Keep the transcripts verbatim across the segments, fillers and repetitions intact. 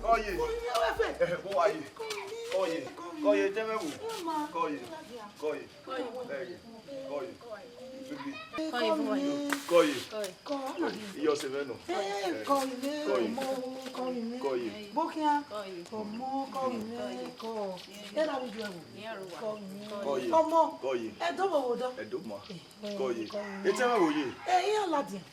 Kọye. Kọye, wẹ fẹ. Eh, vbọ wa ye? Kọye. Kọye, tẹ mwẹ wo. Kọye. Kọye. Kọye. Kọye. Baby. Kọye, vbọ wa ye? Kọye. Kọye. Kọye. Iyọ sẹ mwẹ nọ. Eh, kọye, kọye. Ọmọ, kọye. Kọye. Bọkhian. Kọye. Ọmọ, kọye, kọ. Ẹ na bi ju ẹvbo. Kọye. Kọye. Ọmọ. Kọye. Ẹdọ vbe odọ. Ẹdọ ma. Eh, kọye. Kọye. Etẹ mwẹ wo ye? Eh, iran ladian.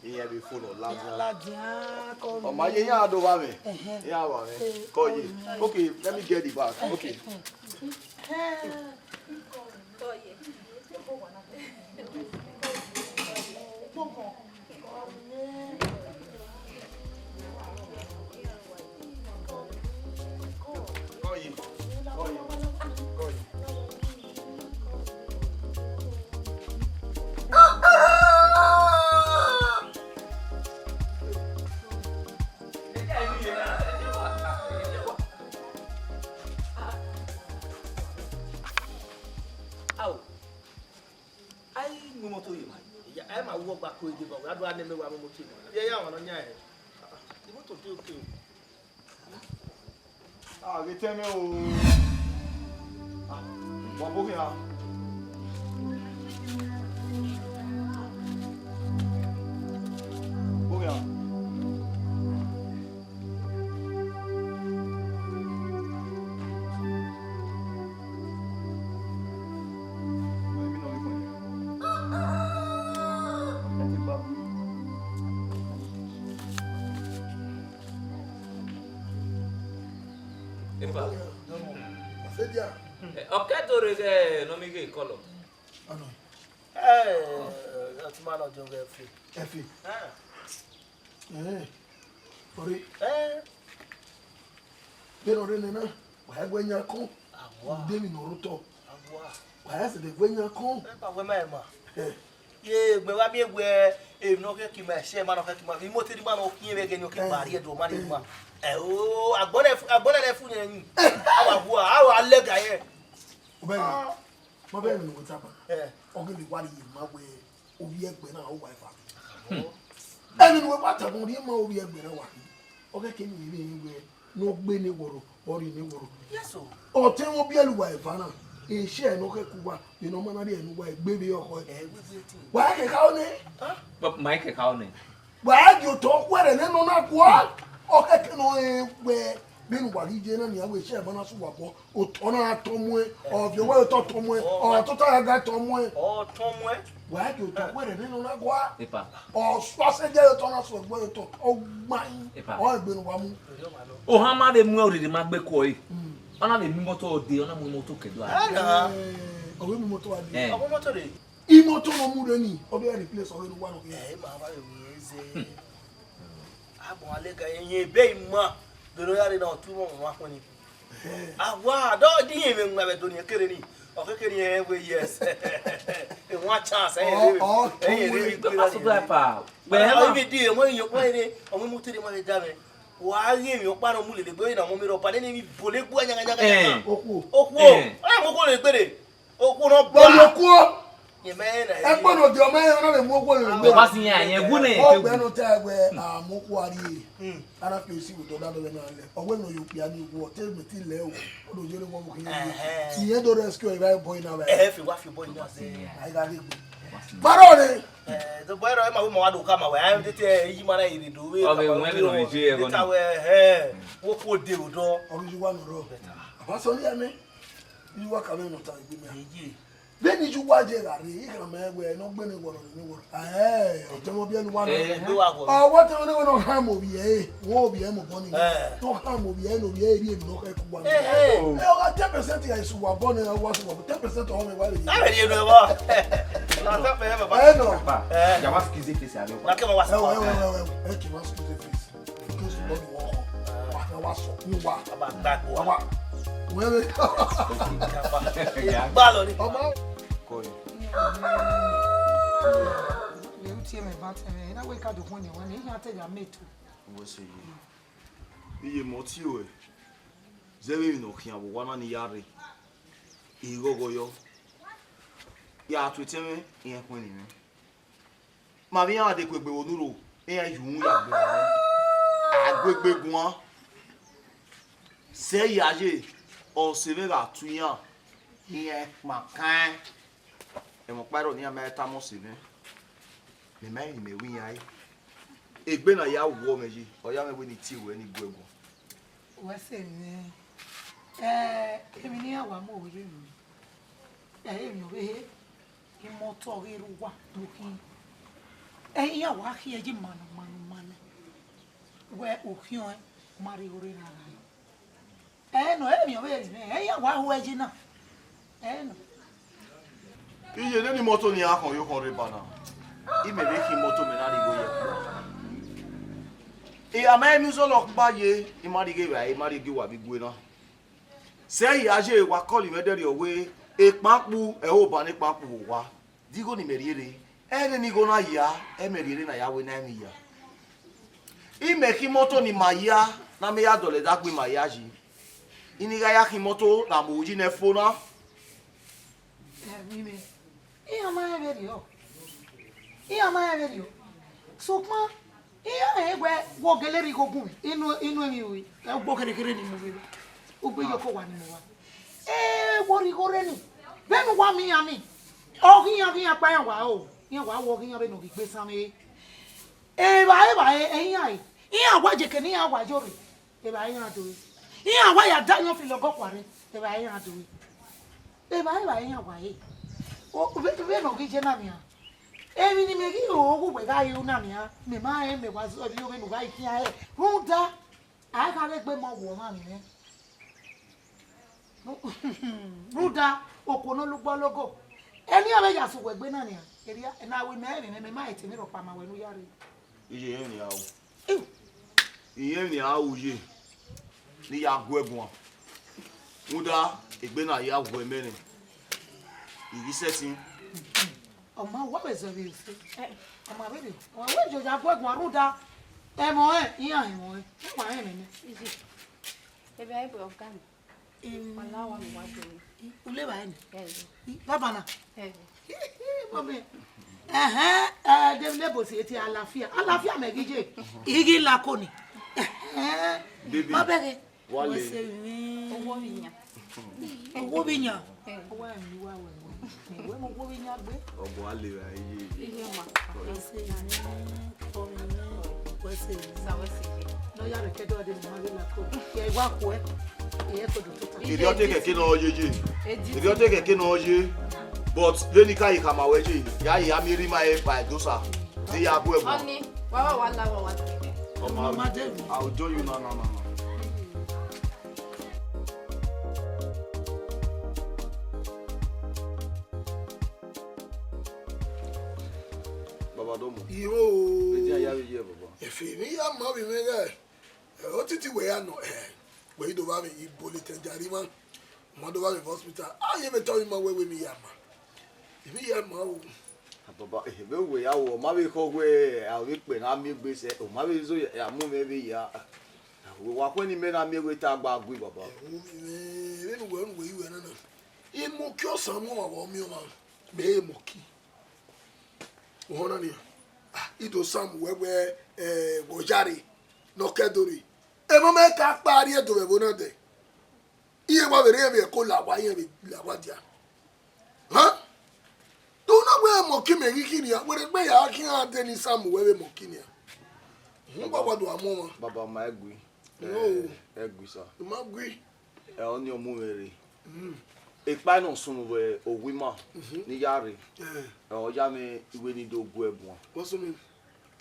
Iran vbe phone ọ ladian. Ladian, kọye. Ọ ma ye iran do vba mwẹ. Ẹhẹn. Iran vba mwẹ. Eh, kọye. Kọye. Okay, let me get the bag. Okay. Eh. Ao, a i mu imoto ye emwa. Ya, a i ma wu ọgba ko deba, wẹ a do gha nẹ mẹ wa mu imoto ye emwa. Vbe ẹ ya wan nọ yan ẹre? Ah, ah, imoto de oke o. Ah, ghe tẹ mwẹ o. Ah, wa bo khian. Bo khian. Epa. Ọ kẹ do rre ghẹ ne ọ miẹn ighe kọlọ. Ọnọ. Ẹ, ọtuma nọ jọ ghẹ fi. Ẹfi. Ẹ. Ẹ, ọre. Ẹ. Vbene ọ rre nẹ na, wa wẹ yan kọn. Awa. Ude emwi ne ọ rre otọ. Awa. Wa ya sẹdẹ wẹ yan kọn. Ẹ pa wẹ ma ẹma. Ẹ. Ye, mẹ wa miẹn wẹ emwi ne ọ khẹke ima, ẹsẹ ima ne ọ khẹke ima, imoto ne ima ne ọ khiẹn vbe ẹghẹ ne ọ ke kpa rrie ẹdẹ, ọ ma rrie ima. Ẹ o, agbọn nẹ, agbọn nẹ fu yẹn yin. A wa gua, a wa lẹga yẹn. Obẹ, ma bẹ ne uwẹ tama. Ẹ. Ọ ghi vbe wa rhie ma wẹ ovbi ẹgbẹ na, ọ wa eva. Ẹmwẹ ne uwẹ wa tama, ọ rhie ma ovbi ẹgbẹ na wa khin. Ọ ghẹ ke ne uwẹ rẹn wẹ ne ọ gbe ne wọrọ, ọ rhie ne wọrọ. Yes o. Ọtẹn vbe ọ biẹlẹ uwa eva na, eshẹ ne ọ khẹke uwa, vbene ọ ma na rhie ne uwa egbe vbe ọkhọ. Ẹ, we waiting. Wa kẹkha ọnẹ. Huh? But ma kẹkha ọnẹ. Wa gie otọ khuẹrhẹ nẹ ne ọ na gua. Ọ khẹke ne ọ rẹn wẹ, vbene uwa ghi ye na nian, wẹ eshẹ eva na sẹ uwa obọ, otọ na tọn muẹn, ọviọ wẹ otọ tọn muẹn, ọ tota ya ga tọn muẹn. Ọ tọn muẹn. Wa gie otọ khuẹrhẹ nẹ ne ọ na gua. Epa. Ọ sua sẹ jẹ otọ na sua egbe otọ, ọ gba yin. Epa. Ọ egbe ne uwa mu. Ohan ma vbe mu orere ma gbe kuọ ẹre. Mm. Ọ na vbe mu imoto dee, ọ na mu imoto kẹdua. Ẹ na. Ẹ, ọ vbe mu imoto wa dee. Ẹ. Ọ mu imoto dee. Imoto ne ọ mu rre ni, ọ do ya replace ọvbene uwa nọ khin. Ẹ, ma wa vbe mu irẹn zẹ. Agbọn a lẹga ẹre, ebe ima, vbene ọ ya rre na, ọ tu mwẹ ọmwa khuẹn ni. Ẹ. Awa, dọ di irẹn mwẹ ima vbe do ni kere ni. Ọ kere ni, ẹ, wẹ yes. Ẹ, one chance, ẹ, ọ, ẹ, ọ, ẹ, ọ, ẹ, ẹ, ẹ, Pastor Driver, wẹ ọ, ma ibi di, ẹ, wẹ iyọkpa rre, ọ mu imoto rre, ma vbe da mwẹ. Wa ghi emwi ọkpa ne ọ mu lele egbe na, ọ mu mi rhọba, nene emwi bolo egbe nya, nya, nya, nya, nya. Ẹ. Okhuo. Okhuo. Ẹ. Ẹ, mu okhuo lele egbe rre. Okhuo nọ gba. Lọri okhuo. Ye mẹ na. Ẹkpẹn ne ọ diọn mẹ, ọ na vbe mu okhuo lele egbe. Ọ ba sin yan, yan wu nẹ. Ọ gbẹ nọ ta wẹ, a mu okhuo a rrie. Hmm. Ana fi esi vbe otọ da dọlẹ na lẹ. Ọ wẹ ne ọ ye okpia ni okhuo, ọ te mẹ te lẹ o. Ọ do yere wọ vbe okhian. Ẹhẹn. Iyẹn do rescue evba boy na vbe. Ẹ fi wa fi boy na zẹ. A i gha rhie egbe. Kparọ nẹ. Ẹ, do boy rọ, ẹ ma wẹ ma wa do khama wẹ. A i tete, ẹ, iyi ma na ire do vbe. Ọ vbe khama wẹ vbe nọ, ije ẹghọ ta ni. Wẹ, ẹ, wo khuo de odọ. Ọ ghi ju wa nọ rọ. Bẹta. Aba sọ ni ẹ mẹ. Iye uwa ka mwẹ ne ọ ta egbe mẹ. Eye. Vbene iye uwa je gha rre, I khama ẹn wẹ ne ọ gbe ne wọrọ ne wọrọ. Ẹ, ọ tẹmwẹ ọ biẹ ne uwa nọ. Ẹ, egbe wa wọrọ. Ọ wa tẹmwẹ ne wẹ ne ọ khama ovbi ẹre, wẹ ovbi ẹre mobọ ni. Ẹ. Ne ọ khama ovbi ẹre, ne ovbi ẹre rhie emwi ne ọ khẹke uwa nọ. Ẹ, ẹ. Ẹ, ọ gha ten percent ya esu uwa obọ nẹ, ọ wa sẹ uwa obọ, ten percent ọmọ mẹ wa rhie. Ẹ, rhie ne uwa. Na ta fẹ, baba. Ẹ, nọ. Ẹ. Ya wa excuse face, abi. Na kẹ ma wa. Ẹ, ẹ, ẹ, ẹ, ẹ, ẹ, kẹ ma excuse face. Ke sẹ obọ ni wọ khọ, wa kẹ wa sọ, ni wa. Baba gba ẹkpo. Wa wa. Wẹ vbe. Gba lọ ni. Ọmọ. Kọ yọ. Vbe u tie mwẹ ba tẹ mwẹ, na wẹ ka do khuẹn ne wa ne, iran te ya mẹ eto. Wẹ sẹ ye. Iye mẹ ọ tie ruẹ. Zẹ vbe emwi ne ọ khian vbe owa na ni ya rre. I ghọghọ yọ. Ya tu etẹn mwẹ, irẹn khuẹn ne mwẹ. Ma vbe iran dekuegbe vbe onurho, iran yu uhunmwu ya gbe mwẹ. A guegbe guan. Sẹ ya ye, ọse mwẹ gha tu iran, iran kpakaẹn. Ẹmwẹ ọkpa rrọọ ne iran ma tama ọse mwẹ, mẹ ma rẹn ne imẹ ru iran re. Egbe na ya wọ mwẹ yi, ọ ya mwẹ wẹ ne I tie ruẹ ne I gu ẹre guan. Wẹ sẹ mwẹ, ẹ, emwi ne iran wa mu ore mwẹ, ẹ, emwi ọvbehe, imọto ọghe rre uwa do khin. Ẹ, iran wa khian yi manu manu manu. Wẹ okhiọnrẹn ma rhie ore na gha. Ẹ nọ, emwi ọvbehe mwẹ, ẹ, iran wa hu ẹre yi na. Ẹ nọ. Iye, nene imọto ne iran khọn ye okhọn rre ba na, imẹ vbe khin imọto mẹ na rhie igho ye ẹkpo. I a ma emwi zọlọ ọkpa ye, I ma rhie ighe evbare, I ma rhie ighe uwa vbe igue na. Sẹ hia ye, wa kọlọ mwẹ dẹrriọ wẹ ekpankpu ẹre oba ne ekpankpu vbe owa. De igho ne imẹ rhie rre? Ẹre ne igho na ya, ẹ mẹ rhie rre ne a ya wẹ ne a i mwẹ ya. Imẹ khin imọto ne ima ya, ne a mẹ ya dọlọ ẹdẹ agbọn ima ya yi. I ni gha ya khin imọto ne a mu uyi nẹ fo na. Ẹmwẹ, iran ma rẹn vberriọ, iran ma rẹn vberriọ, sokpan iran rẹn wẹ wẹ ọ gele rhie igho gun mwẹ inu inu emwi ru, ẹ, ugbo kherhe kherhe ne I mu vbe evba, ugbo iyeke owa ne I mu owa. Ẹ, wẹ ọ rhie igho rre ni, vbene uwa miẹn iran ni, ọ ghi iran ghi iran kpa iran wa ro, iran wa wẹ ọ ghi iran vbene ọ ghi gbe esan mwẹ. Evbare evbare ẹ iran re, iran wa ye eke ne iran wa yo rre, evbare iran do re. Iran wa ya da ayọn fi lọgọ khuarẹ, evbare iran do re. Evbare evbare iran wa re. O, vbe vbe ne ọ ghi ye na nian, emwi ne imẹ ghi ro ghe uwẹ gha ru na nian, mẹ ma rẹn mẹ wa zẹ ovbi ovbi ne u gha khian rẹ, rhunmwuda a i gha rre egbe mẹ ọ wu ọmwa mwẹ. Rhunmwuda okhuo ne ọ lẹ ugbo logo, eni ọ vbe ya sẹ uwẹ egbe na nian, erriọ ne a ru imẹ rẹn, mẹ ma he te ne rhọkpa ma wẹ ne u ya rre. Iye, irẹn nian ru. Irẹn nian ru ye, ne I ya gu ẹre guan. Rhunmwuda egbe na ya wu ẹmwẹ nẹ, I ghi sẹtin. Ọ ma wẹ vbe zẹ vbe ese. Ọ ma vberriọ, ọ wẹ joja gu ẹre guan rhunmwuda ẹmwẹ ọnrẹn, iran ẹmwẹ ọnrẹn, ẹ wa rẹn ẹmwẹ nẹ. Iye, ebe a i bu ọga nẹ. Wala wa mu wa do. U le evbare nẹ? Ẹ, baba na. Ẹ, Mọmẹ. Ẹhẹn, ẹ, de ne ebo si eti alafia. Alafia mẹ ghi ye. I ghi lako ni. Ẹhẹn. Baby, ma bẹghe. Wale. Wẹ sẹ vbe mwẹ. Owọ vbe iyan. Owọ vbe iyan. Ẹ. Owọ vbe iyan wẹ. Wẹ mu owọ vbe iyan gbe. Ọmọ a le ra iye. Iye ma. Wẹ sẹ vbe mwẹ. Wẹ sẹ vbe mwẹ. Sa wẹ sẹ vbe. Ne ọ ya rre ẹkẹdẹ ọdẹ ne ọ ma ghi lako. Ẹ, I wa khuẹ. Ẹ, ẹkodo tota. Erriọ te kẹkẹ ne ọ ye ye. Erriọ te kẹkẹ ne ọ ye. But vbene I ka ye khama wẹ ye, ya ye, a miẹn erha ima ẹre ba ẹdosa. Te I ya gu ẹre guan. Ọni, wa wa wa la wa wa. Ọmọ, I will join you now, now, now, now. Baba, do mu. Iro. Edia ya vbe ye, baba. Efe ne I ya ma vbe mwẹ ghẹ. Ẹ, otiti wẹ ya nọ, ẹ, wẹ i do vba vbe ibo le tẹn jari mwa. Ma do vba vbe hospital. A ye vbe tọ ima wẹ wẹ emwi ya ma. Emwi ya ma o. Baba, eh, vbe wẹ ya wọ, ọ ma vbe khọ wẹ, a vbe kpẹ na miẹn egbe sẹ, ọ ma vbe zo ya mu mwẹ vbe ya. Wa khuẹ ne imẹ na miẹn wẹ te a gba gui, baba. Ẹ, vbene uwẹ, vbene uwẹ i wẹ na na. Imoki ọsa mu ọmwa vbe ọmiọnmwa, mẹ i re imoki. Uhunmwu na nian, ah, I do samu wẹ wẹ, eh, wẹ ọ yare, ne ọ ke do rre. Emọ mẹ ka kpa rrie do vbe ẹvbo na dẹ. Iran wa vbe rre emwi ẹko la owa, iran vbe la owa dia. Hẹn? Do na wẹ imoki mẹ ghi khin nian, wẹ rhe gbe ya khian dẹ ne I samu wẹ vbe imoki nian. Uhunmwu wa do a mu ọmwa. Baba, ma ẹ gui. No. Eh, ẹ gui, sir. I ma gui. Ẹ, ọni ọ mu mwẹ rre. Mm. Ekpa nọ sunu vbe owa ima, mhm, ne I ya rre. Eh. Ẹ, ọ ya mwẹ iwe ne I do gu ẹre guan. What's the mean?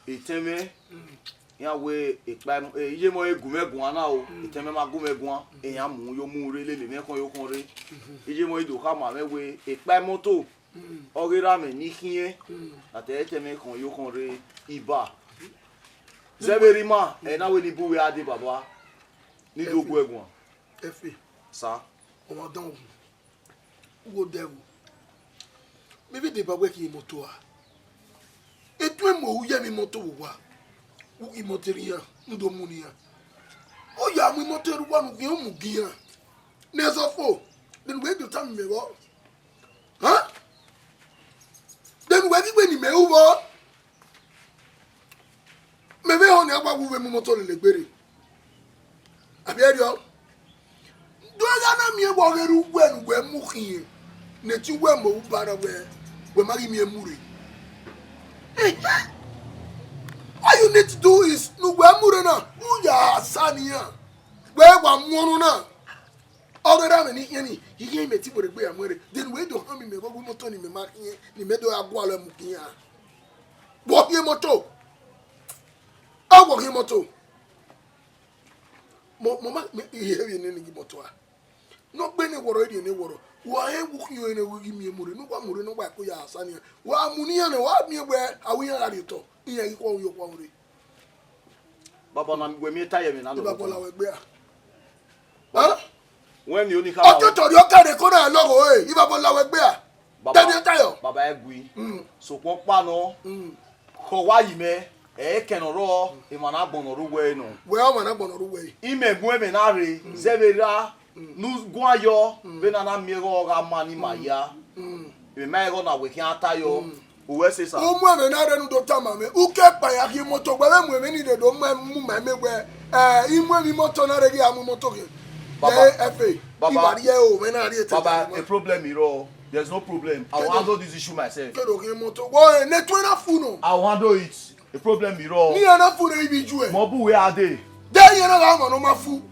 Etẹn mwẹ, mm, iran wẹ ekpa imo-, eh, iye mọ e gu mwẹ guan na o, mm, etẹn mwẹ ma gu mwẹ guan, mm, iran mu yo mu rre lele mwẹ khọn yo khọn rre. Mhm. Iye mọ e do khama mwẹ wẹ ekpa imoto, mm, ọghe erha mwẹ ni khiẹn, mm, a te etẹn mwẹ khọn yo khọn rre iba. Zẹ vbe rre ima, ẹ na wẹ ne I bu uwẹ a dee baba, ne I do gu ẹre guan. Efe. Sa. Ọmwa dan wu. Wo dẹ vbo? Mẹ vbe deba wẹ khian imoto a. Etuẹn mu ohu ye emwi imoto vbe owa. U ghi imoto rhian, u do mu ne iran. Ọ ya mu imoto rre uwa ne u ghi mu gie iran. Ne ẹzọ fo, de ne uwẹ do tama mẹ vbọ? Hẹn? De ne uwẹ ghi wẹ ne imẹ ru vbọ? Mẹ vbe họn ne a wa wu vbe mu imoto lele egbe rre. Avbe ẹrriọ, Do gha na miẹn wẹ ọghe erha uwẹ ne uwẹ mu khian, ne te uwẹ mu uba na wẹ, wẹ ma ghi miẹn mu rre. Ehe. All you need to do is ne uwẹ mu rre na, u ya sa nian. Wẹ wa mu ọnrẹn na. Ọghe erha mwẹ ni khian ni, ihian imẹ te werriegbe ya mu ẹre. Then wẹ do họn mẹ, mẹ vbe ọghe imọto ni mẹ ma khian, ni mẹ do gha gualọ mu khian. Wẹ ọ khian imọto. A wẹ ọ khian imọto. Mọ, mọ ma, mẹ, ihe vbe nene ghi imọto a. Ne ọ gbe ne wọrọ, rhie ne wọrọ. Wa rẹn vbe ukhiọn ne wẹ ghi miẹn mu rre, ne uwa mu rre, ne uwa ko ya sa nian. Wa mu ne iran nẹ, wa miẹn wẹ, a wẹ iran gha rhie otọ, iran ghi khuọrhọ ye okhuo rre. Baba na, wẹ miẹn ta ye emwi na nọ. Baba la wẹ gbe a. Hẹn? Wẹ miẹn oni kha. Ọtẹtẹ rhie ọka rre ko na lọghọ e, Baba la wẹ gbe a. Baba, tẹbi tayo. Baba ẹ gui. Mm. Sokpan ọkpa nọ, mm, khọ wa yi mẹ, ẹ i kẹn ne ọ rrọọ, emwa na gbọnnọ rre uwẹ nọ. Wẹ ọmwa na gbọnnọ rre uwẹ. Imẹ gu ẹmwẹ na rre, mm, zẹ vbe ra, mm, ne u guan yọ, mm, vbene a na miẹn igho gha ma ne ima, mm, ya. Mm. Emwi ma igho na wẹ khian tayo, mm, uwẹ sẹ sa. U mu ẹmwẹ na rre ne u do tama mwẹ, u ke kpa ya khian imọto, wẹ vbe mu emwi ni rre do mu ma mu ma mẹ wẹ, ẹ, I mu emwi imọto na rre ghi a mu imọto khian. Baba, ẹ, ẹfe, Baba, I wa rhie o, mwẹ na rhie te Baba, a problem i rrọọ. There's no problem. I will handle this issue myself. Kẹdo khian imọto. Wọ, ẹ, ne tuẹ na fu nọ. I will handle it. A problem i rrọọ. Ne iran na fu rre ivbi ijuẹ. Mọ bu wẹ a dee. De iran na gha ọmwa ne ọ ma fu.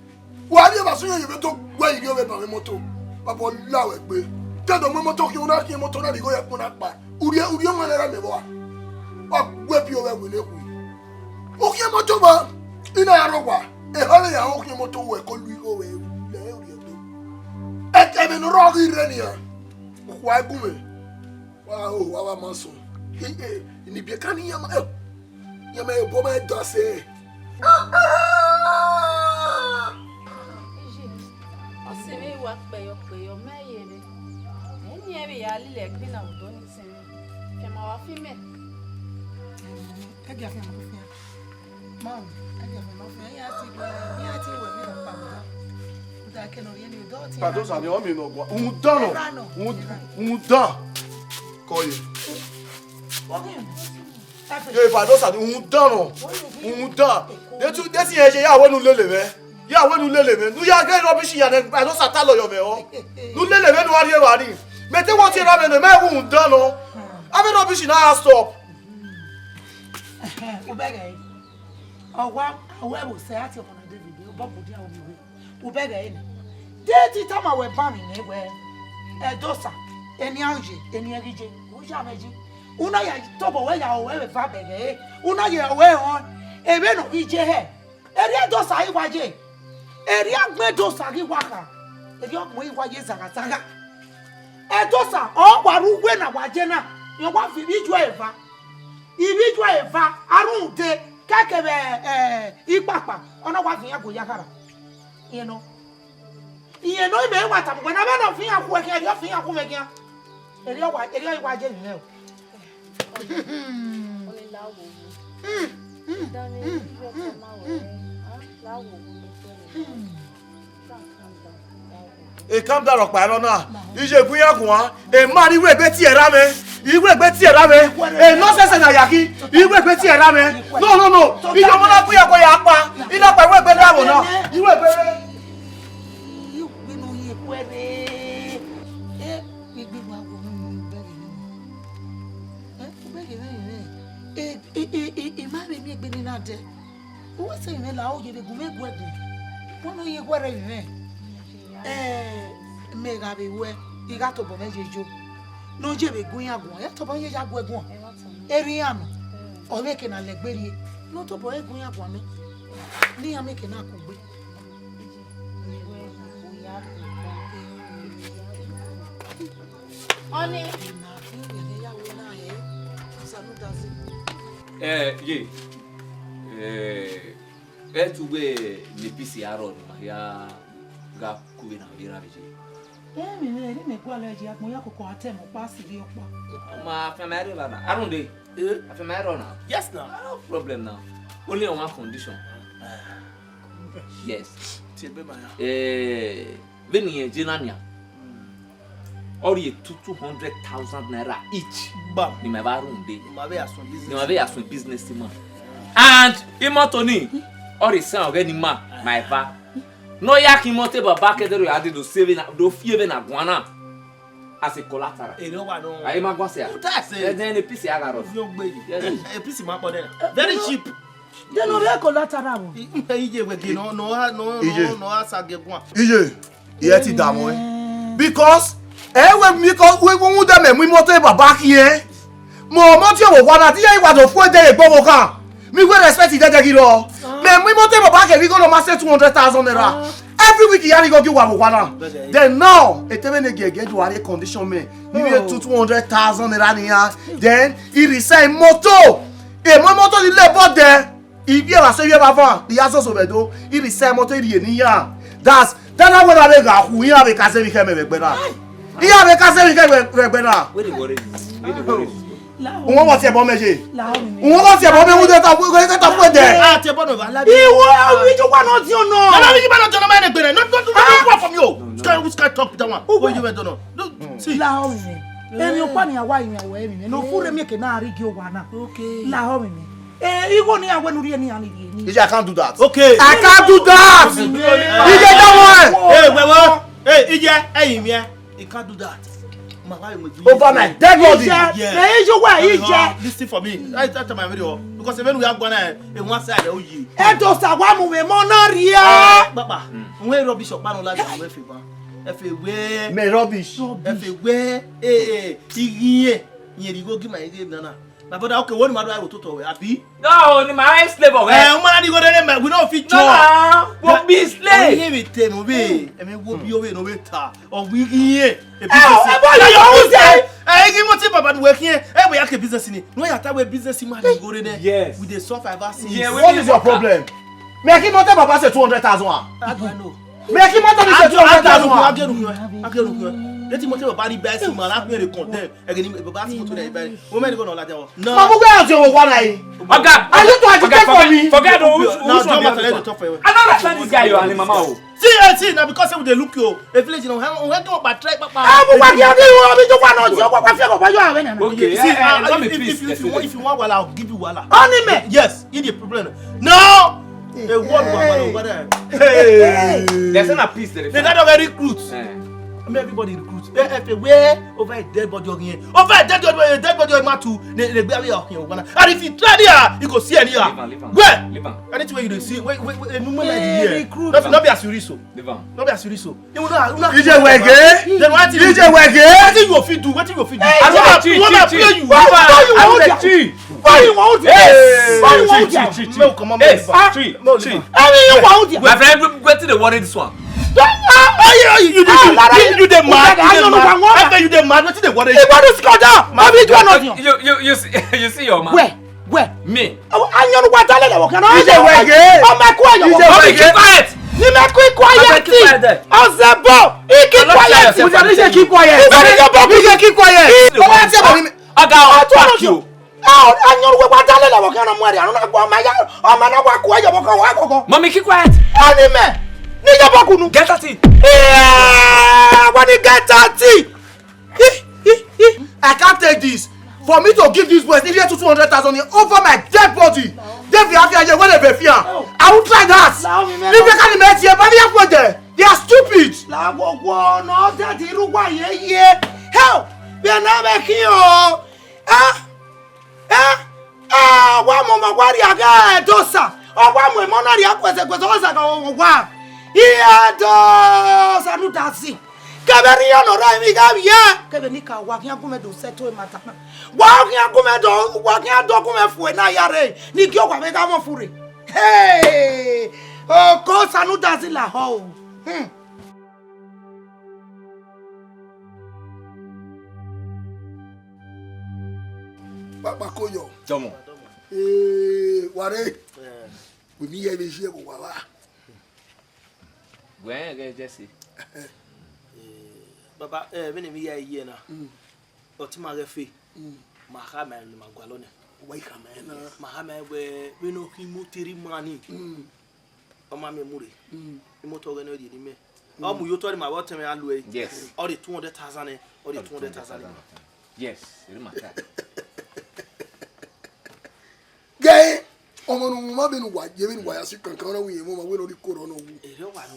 Wa rhie evba sẹ iran ye vbe do guẹ ivbi ovbe ban mwẹ imọto. Baba la wẹ gbe. Te do mu imọto khian, u na khian imọto na rhie igho ye ẹkpo na kpa. Urhie, urhie ọmwa na ra mẹ vbọ a. Wa guẹ bi ovbe ẹvbo ne khui. U khian imọto ma, I na rọ owa. Ehọ vbe ya u khian imọto wẹ ko lu igho vbe lẹ urhie do. Ẹ, ẹmwẹ ne ọ rrọọ ghi rre nian. Ukhua gu mwẹ. Wa ho, wa wa ma sọn. He, he, ni biẹ kan ni iran ma, eh, iran ma obọ ma da sẹ. Iye, ọ sẹ mwẹ wa kpẹyọ kpẹyọ, mẹ ye rre. Ẹ ni ẹ vbe ya lele ẹgbin na vbe odọ ni sẹ mwẹ. Fian ma wa fi mẹ. Ẹ gie a fian ma fi fian. Mom, ẹ gie a fian ma fi fian. Iran ti gbe, iran ti wẹ vbe ọkpa vbe odọ. Uda ke nọ rhie ni odọ ti. Padosa ni ọ miẹn ne ọ gua. Uhunmwu dan nọ. Erha nọ. Uhunmwu, uhunmwu dan. Kọ ye. Wa ghi. Ye Padosa ni uhunmwu dan nọ. Uhunmwu dan. De tu, de si yẹn ye ya wẹ ne u lele mwẹ. Ya wẹ ne u lele mwẹ. Ne u ya ghe rubbish ya nẹ, Padosa ta lọ yọ mwẹ ọ. Ne u lele mwẹ ne u gha rhie evba ni. Mẹ te wọ tie erha mwẹ nẹ, mẹ uhunmwu dan nọ. Avbe rubbish na gha stop. U bẹghe ẹre. Ọ wa, ọ wa ẹvbo sẹ, a tie ọmọ na David, obọ bu dia ovbi uwẹ. U bẹghe ẹre nẹ. De te I tama wẹ ban mwẹ nẹ wẹ, Ẹdosa, eni a ye, eni ẹ ghi ye, u ya mwẹ yi. U na ya tobọ wẹ ya ru ẹre eva bẹghe ẹre. U na ya ru ẹre họn, emwi ne ọ ghi ye hẹ. Erriọ Ẹdosa ghi wa ye. Erriọ agbọn Ẹdosa ghi wa kha. Erriọ agbọn ghi wa ye zaghazagha. Ẹdosa, ọ wa rre uwu na wa ye na, rẹn wa viọ ivbi ijuẹ eva. Ivbi ijuẹ eva, a rhunmwude, kẹkẹ vbe, eh, ikpakpa, ọ na wa viọ iran gu ya khara. Rẹn nọ. Rẹn nọ, imẹ wa tama uwẹ ne avbe nọ viọ iran khu ẹkhian, erriọ ọ viọ iran khu mwẹ khian. Erriọ wa, erriọ wa ye mwẹ o. Ọni la wo wo. Hmm, hmm, Dani, hmm, you hmm, tell my hmm. Way. Huh? La wo wo. Hmm. E calm down ọkpa ẹmwẹ na. Iye gun ya guan. E ma ni iwegbe tie erha mwẹ. Iwegbe tie erha mwẹ. E nonsense na ya ki. Iwegbe tie erha mwẹ. No, no, no. Iye ọmọ na gun ya guan ya kpa. I na kpa iwegbe na wo na. Iwegbe. Iwegbe no ye kuẹre. Eh, iwegbe wa wo no ni bẹghe ni. Eh, bẹghe ni. Eh, eh, eh, eh, I ma vbe miẹn egbe ne I na dẹ. Uwẹ sẹ mwẹ la, o ye vbe gu mwẹ gu ẹdẹ. Wẹ ne ọ ye guẹrẹ mwẹ. Eh, mẹ gha vbe wẹ, I gha tobọ mwẹ ye yo. Ne ọ ye vbe gu iran guan, ya tobọ ye ya gu ẹguan. Erha iran nọ. Ọ vbe ke na lẹgbe rrie. Ne ọ tobọ ye gu iran guan nẹ. Ne iran mẹ ke na kugbe. Ọni. Eh, ye. Eh, ẹ tu wẹ ne peace ya rrọọ ne ima hia gha ku vbe na vbe ra vbe ye. Ẹ, mẹ, mẹ, mẹ gualọ ye agbọn ya koko a tẹ mẹ ọkpa siri ọkpa. Ma fian ma rre na. Arunde. Eh? A fian ma rrọọ na. Yes, na. No problem na. Only on one condition. Yes. Tie be ma ya. Eh, vbene irẹn je na nian, ọ rhie two, two hundred thousand naira each. Gbam. Ne ima vbe rhunmwude. Ima vbe ya suẹn business. Ne ima vbe ya suẹn business ima. And imọto ni, ọ rhie sẹ ọghẹ ne ima, ma eva. Ne ọ ya khin mọtẹ baba kẹdẹrẹ ya dee do se vbe na, do fi vbe na guan na. As a collateral. Ere wa nọ. A i ma guan sẹ a. Uta sẹ. Ẹdẹ ne pisi a gha rọ. Fi ogbe yi. Yes. E pisi ma kpọ de. Very cheap. Then no be collateral o. Iye wege no no no Iye. No no asa ge guan. Iye. Iye ti da mọ ẹ. Because ẹ wẹ mi kọ wẹ wẹ wẹ dẹ mẹ mu mọtẹ baba khin ẹ. Mo mo ti owo wa na ti ya iwa do fu ẹdẹ egbe ọvbokhan. Mi wẹ respect dẹdẹ ghi rọ. Mẹ mu mọtẹ baba kẹ vbe igho nọ ma sẹ two hundred thousand naira. Every week ya ni go gi wa vbe owa na. Then now, etẹmwẹ ne giẹgiẹ do are condition mẹ. Mi vbe two two hundred thousand naira nian. Then I rhie sẹ moto. E mo moto ni le bọ dẹ. I vbe evba so, I vbe evba van, I ya zọzọ vbe do, I rhie sẹ moto I rhie ne iran. That's, that na wẹ na vbe gha khu, iran vbe ka zẹ vbe khẹ mẹ vbe ẹgbẹ na. Iran vbe ka zẹ vbe khẹ vbe ẹgbẹ na. Where the worry is? Where the worry is? Uwẹ wọ tiẹ bọ mẹ ye. Uwẹ wọ tiẹ bọ mẹ, uwẹ ta, uwẹ ta fu ẹdẹ. Ah, tiẹ bọ nọ va la. Iwọ, iye wa nọ diọn nọ. Na na mi ba nọ diọn nọ, ma ne gbẹrẹ. No, no, no, no, no, for me o. Sky, which kind talk be that one? What you went on? No, see. La ọ mẹ. Emi okpa ni awa yin awẹ emi. No fu re mi ke na ri gi owa na. Okay. La ọ mẹ. Eh, igho ne iran wẹ ne u rhie ne iran ni rhie ni. Ije, I can't do that. Okay. I can't do that. Ije, don't worry. Hey, wẹ wọ. Hey, Ije, ẹyin miẹn. He can't do that. Ma wa mu Over my dead body. Ije, Yes. Ije wẹ, Ije. Listen for me. I tell my video because even we are gonna e one side o yi. Edosa wa mu mwẹ mọ na rhie. Papa, we rubbish ọkpa nọ la ja we fi ban. Ẹ fe wẹ. Me rubbish. Ẹ fe wẹ. Eh, eh, ighiẹn. Iyẹn rhie igho gi ma ighe nana. My brother, okay, what am I doing with Toto? Abi? No, ni ma e slave ọghẹ. Eh, woman, you go there, man. We don't fit No, chop. No, we be slave. Only we tell no way. I mean, we be over no way ta. Or we here. A business. Eh, boy, you always say. Eh, give me baba do work here. Eh, we are business in it. No, you have to business in man go there. Yes. We dey survive us. Yeah, we What dey is your work. Problem? Me, I give Mote Baba say two hundred thousand. I don't know. Me, I give Mote Baba say two hundred thousand. Agerukun, agerukun, agerukun. Let him Mote Baba buy some man. I feel condemn. Ẹgẹ ni baba si moto na iba. Wo mẹ ni ko nọ ladian wọ. No. Ma bu gbe ọtí owó wa na yi. Oga, are you to agitate for me? Forget o. Now, John Matter, let me talk for you. I don't understand this guy, your and mama o. See, eh, see, now because we dey look you, a village, you know, how we go by try, papa. Ah, bu gbe ọtí owó mi to pa na ọtí owó pa fi ọkọ pa yọ awẹ na. Okay, see, eh, eh, ah, let me if, if, please, if, if you want, if you want wala, I'll give you wala. Only me. Yes, in the problem. No. A word wa wa wa there. Hey. They say na peace, they They dey not already recruit. Eh. I mean, everybody recruit. They have to wear over a dead body again. Over a dead body, a dead body of Matu. They they be away of him. And if you try there, you go see any Leave am, leave am. Where? Leave am. Anything where you dey see, wait, wait, wait, no man like Eh, here. recruit. Not, not be as you reach so. Leave am. Not be as you reach so. You will not, you will not D J Wege. Then what thing D J Wege. What thing you fit do? What thing you fit do? Hey, I don't Chief, play you. Chief, Chief. Why you want to Chief. Why you want to Yes. Why you want to Chief, Chief, Chief. No, come on, Yes. man. Ah, Chief, no, Chief. Leave am. I mean, you want to My friend, wetin dey worry this one? Ah, ah, you, you, you, Ah, you, Lara, you, you dey mad, you I dey don't know mad. What I want. I bet you dey mad. Wetin dey worry you? He want to score down. Maybe you are not young. You, you, you see, you see your man. Where? Where? Me. Awọn ayọnu wa dalẹ lẹwọ kan. D J Wege. Ọmọ ẹkú ayọ. D J Wege. Keep quiet. Ni mẹ keep quiet. Keep quiet there. Ọsẹ bọ. He keep quiet. Keep quiet. Keep quiet. Keep quiet. Keep quiet. Ọmọ ẹkú ayọ. Oga, I'll pack you. Ayọnu wa dalẹ lẹwọ kan ọmọ rẹ. Arun agbo ọmọ ya. Ọmọ na wa ku ayọ bọ kan wa kọkọ. Mommy, keep quiet. Ani mẹ. Ni yẹ bọ kunu. Get out. Yeah, when you get out. I can't take this. For me to give this boy three hundred thousand over my dead body. They be happy and when they be fear. I will try that. If they can't imagine, but they are there. They are stupid. La wo wo no that iru wa ye ye. Help. We are not making you. Ah. Eh? Ah, wa mu ọmọ wa rhie agha Edosa. Ọ wa mu emọ na rhie akuẹsẹkuẹsẹ, ọ sa ka wa. Edosa nu da si. Kẹvbe ne iran nọ ra emwi gha vbiẹ. Kẹvbe ne I ka wa khian gu mwẹ do sẹto emata na. Wa khian gu mwẹ do, wa khian do gu mwẹ fu ena ya rre. Ni gie owa vbe gha mwẹ furre. Hey! Oko Osa nu da si lahọ o. Hmm. Kpakpa ko yọ. Jọmọ. Ee, ware. Wẹ mi yẹ vbe iye vbe owa vba. Wẹ rẹn ghẹ Jesse. Baba, eh, vbene emwi hia ye na, ọtẹn ima ghẹ fe, ma khama ẹre ne ima gualọ nẹ. Wa i khama ẹre na. Ma khama ẹre wẹ, vbene ọ khin imoto rre ima ni, ọ ma miẹn mu rre. Imoto ọghẹe ne ọ rhie ne imẹ. Ọ mu ye otọ ne ima vbe ọtẹn mwẹ a lu ẹre. Yes. Ọ rhie two hundred thousand nẹ, ọ rhie two hundred thousand nẹ. Yes, eri ma ta. Gẹ, ọmọ ne u ma vbene uwa ye, vbene uwa ya si kankan, ọ na wẹ irẹn mwẹ ọmọ wẹ ne ọ rhie ikoro nọ wu. Erriọ wa nọ.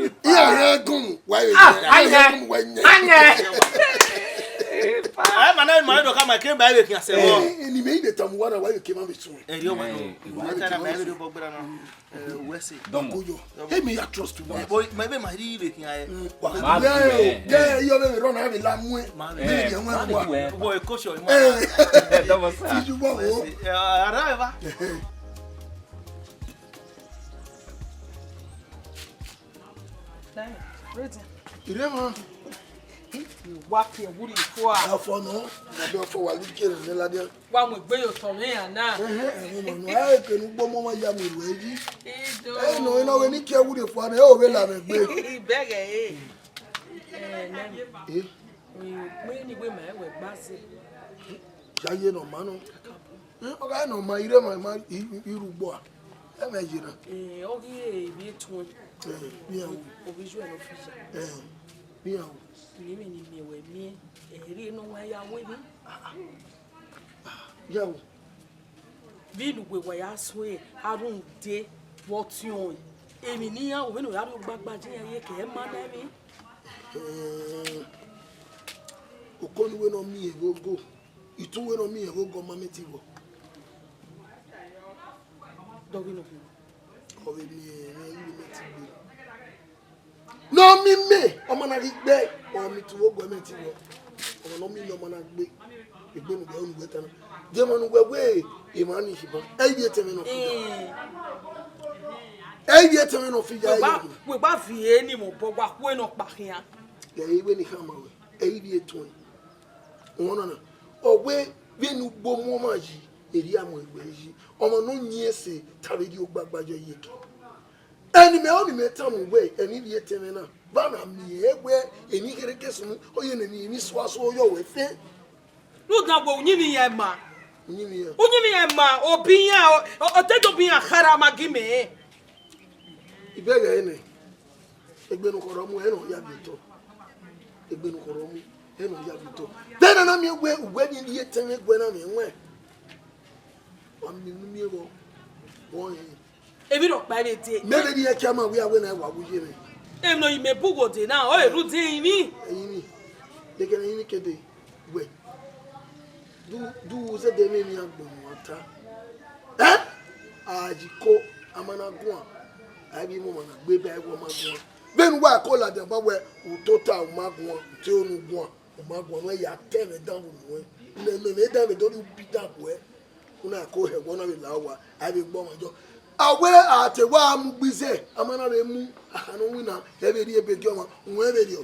Iya rẹ gun wa ye. Ah, anya. Gun wa nye. Anya. Ai, ma na ma do ka ma ke ba ye kian se wo. Eh, ni me ide tamu wa na wa ye ke ma be sun. Eh, yo ma no. Wa ta na ma ye do bo gbera na. Eh, we se. Dọmọ. Koyo. He me ya trust you. Eh, boy, ma be ma ri be kian e. Wa. Ma be. Yeah, yo be run na be la mu e. Ma be. Eh, ye wa. Boy, ko sho. Eh. Dọmọ sa. Ti ju wa o. Eh, ara e ba. Ire ma. Wa ke wuri fua. Afọ nọ, na be ọfọ wa lu kere ne ladian. Wa mu egbe ye otọ mwẹ iran na. Ehe, ẹmwẹ nọ, ẹ ke ne ugbo mọ ma ya mu ru eyi. Ido. Ẹ nọ, ẹ nọ, wẹ ne I ke wuri fua nẹ, ẹ o vbe la mwẹ egbe. Bẹghe e. Eh, ne. Eh? Wẹ ni wẹ ma wẹ gba zẹ. Ya ye nọ ma nọ. Eh, ọ gha nọ ma ire ma, ma i, i, i ru ugbo a. Ẹ mwẹ ye na. Eh, ọ ghi e vbe tuẹn. Eh, mi a wo. Ovbi Joel ne ọ fi ya. Eh, mi a wo. Miẹn emwi ne I miẹn wẹ miẹn, ẹ rhie ne ọ wa ya wẹ ni. Ya wo. Vbene uwẹ wa ya suẹn, a rhunmwuda vbe ọtiọnrẹn. Emwi ne iran ru, vbene ọ ya rrie ogbagba, je iran ye ke ẹ ma na emwi. Eh, okoni wẹ ne ọ miẹn vbe ogo, itu wẹ ne ọ miẹn vbe ogo, ọ ma mẹ ti vbọ. Dọghe nọ. Ọ vbe miẹn, miẹn, ighẹ mẹ ti gbe. Ne ọ miẹn mẹ, ọ ma na ghi gbe, ọ miẹn tu vbe ogo, ọ mẹ ti vbọ. Ọmọ ne ọ miẹn mẹ, ọ ma na gbe. Egbe ne uwẹ, unu wẹ ta na. De emwa ne uwẹ wẹ, emwa ni si ban. Ẹ i vbi etẹn mwẹ ne ọ fi ya. Ẹ i vbi etẹn mwẹ ne ọ fi ya. Wẹ gba, wẹ gba viẹ ni mẹ obọ, wa khuẹ ne ọ kpa khian. Ẹ i vbi eni khama wẹ. Ẹ i vbi etuẹn. Ọmọ na na, ọ wẹ vbene ugbo mu ọmwa yi, erriọ a mu egbe yi. Ọmwa ne ọ yin ẹse, te a vbe rhie ogbagba yọ ye ke. Eni mẹ, ọni mẹ tama uwẹ, eni vbi etẹn mwẹ na, ba na miẹn wẹ eni kherhe ke sunu, ọ ye ne eni, eni suasu yọ wẹ fẹ. Rhunmwuda wẹ uyinmwẹ iran ma. Uyinmwẹ iran. Uyinmwẹ iran ma, obọ iran, ọ, ọ, ọ te do obọ iran khara ma gi mẹ. Ibẹghe nẹ, egbe ne u khọrọ mu, ẹre ọ ya gbe otọ. Egbe ne u khọrọ mu, ẹre ọ ya gbe otọ. Vbene a na miẹn wẹ uwẹ ni rhie etẹn mwẹ guẹ na mwẹ ẹwẹn. Wa miẹn unu miẹn vbọ, vbọ rẹn. Emwi rhọkpa vbe dee. Mẹ vbe rhie ẹkia ma wẹ a wẹ na wa wu ye mwẹ. Emwi ne ọ yi mẹ bu gho dee na, ọ rhunmwuda emwi. Ẹyin ni, dekẹrẹ ẹyin ni ke dee, wẹ. Du, du zẹdẹ vbene iran gbọmọ ta. Ẹ? A yi ko, a ma na guan. A i vbi mu ọmwa na gbe ba ẹvbo ma guan. Vbene uwa ko ladian ba wẹ, u tota u ma guan, u te onu guan, u ma guan, wẹ ya tẹ mwẹ dan vbe unu wẹ. Mẹ, mẹ, mẹ dan vbe do rhie ubi dan guẹ. U na ko hẹ wẹ, ọ na vbe la owa, a i vbe gbe ọmwa jọ. A wẹ a te wa mu gbe izẹ, a ma na vbe mu, a kha ne ọ winna, ẹ vbe rhie ebe gie ọmwa, uwẹ vbe rriọ.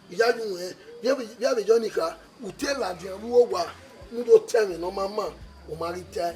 Iya yu wẹ, vbe, vbe, vbe Johnny kha, u te ladian vbe uwu owa, u do ta ẹmwẹ ne ọ ma ma, u ma ghi tae.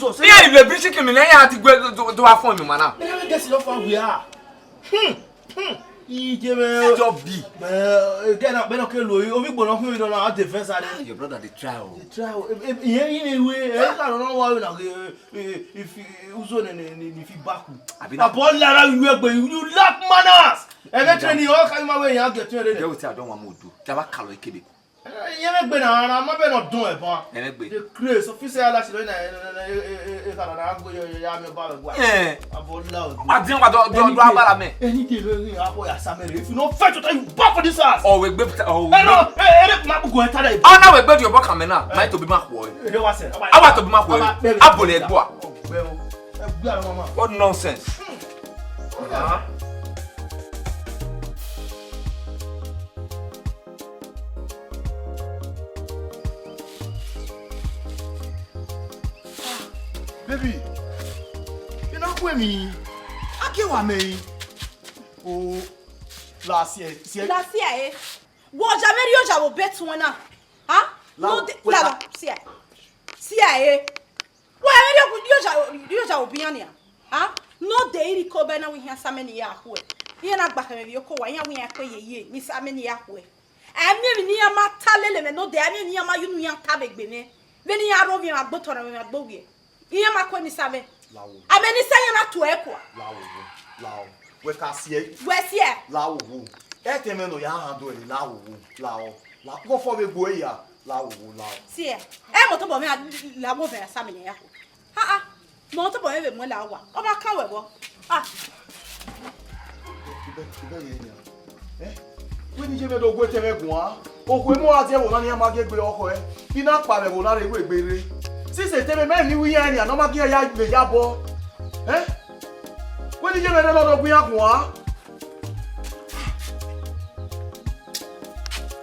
Jesus. Iran ni vbe bi chicken mi nẹ, iran ti gue do, do, do wa fọn mi ma na. Ẹ na vbe guest lọ fa wia. Hmm. Hmm. Iye mwẹ. Ẹjọ bi. Ẹ, ẹ, gẹ na, bẹ na ke lo, omi gbọnọ khin nọ na, a defense are. Your brother dey try o. Dey try o. E, e, iye, iye ne we, e ka nọ na wa na, e, e, e, fi, uzo ne, ne, ne, ne fi baku. Abi na. Abọ lara yu egbe, you lack manners. Ẹghẹ training, ọ ka ma we yan get training. Get wetin I don't want mo do. Jaba kalọ ikebe. Iye mwẹ gbe na, na ma bẹ nọ dun ẹban. Ẹmwẹ gbe. The grace, officer ala si lọ na, e, e, e, e, e, ka na, na, go, ya, ya, ya, mi ba we gua. Eh. Abọ la o. Wa dian wa do, do, do agbara mẹ. Any day we, we, abo ya sa mẹ re. If you no fight, you back for this house. Ọ we gbe, ọ we. Eh, no, eh, eh, ma go enter there. Ọ na we gbe di ọbọ kan mẹ na. Ma to bi ma khuọ. Eh, wa sẹ. Awa to bi ma khuọ. Abo le gbo. Ọgbẹ o. Ẹ gbẹ ara mama. What nonsense. Ah. Baby, you know where me? I can't want me. Oh, last year, year. Last year, eh? Wo ja vbe rhie oja vbe obọ ẹtuẹn na. Ha? La, no de, wait, la, la, see here. See here, eh? Wa vbe rhie oja, rhie oja vbe obọ iran nia. Ha? No de iri ko bẹ na wẹ iran sa mẹ ne iran khuẹ. Iran na gba khẹ mwẹ vbe oko wa, iran wẹ iran kpe yeye, ne I sa mẹ ne iran khuẹ. A miẹn emwi ne iran ma ta lele mwẹ no de, a miẹn emwi ne iran ma ya unu iran ta vbe egbe mwẹ. Vbene iran rre ovbi mwẹ, a gbe otọ na mwẹ, a gbe owiẹ. Iran ma kue ni sa mwẹ. Lao. A mwẹ ni sa iran na tuẹ kua. Lao, lao. Wẹ ka siẹ. Wẹ siẹ. Lao. Ẹtẹ mwẹ nọ ya handle ẹre, lao, lao. La, wọ fọ vbe gbe ya. Lao, lao. Siẹ. Ẹ mọ tobọ mwẹ la wo vẹ sa mẹ ne ya ko. Ha ha. Mọ tobọ mwẹ vbe mu la wa. Ọ ma kan wẹ vbọ. Ah. Ibẹ, ibẹ ye nia. Eh? Wẹ ni ye mwẹ do gu etẹn mwẹ guan. Okhuo emu a tie ẹvbo na ne iran ma gie gbe ọkhọe. I na kpa vbe ẹvbo na rre, wẹ egbe rre. Sisi etẹn mwẹ, mẹ ni wi iran nia, ne ọ ma gie ya vbe ya bọ. Eh? Wẹ ni ye mwẹ rre ne ọ do gu iran guan.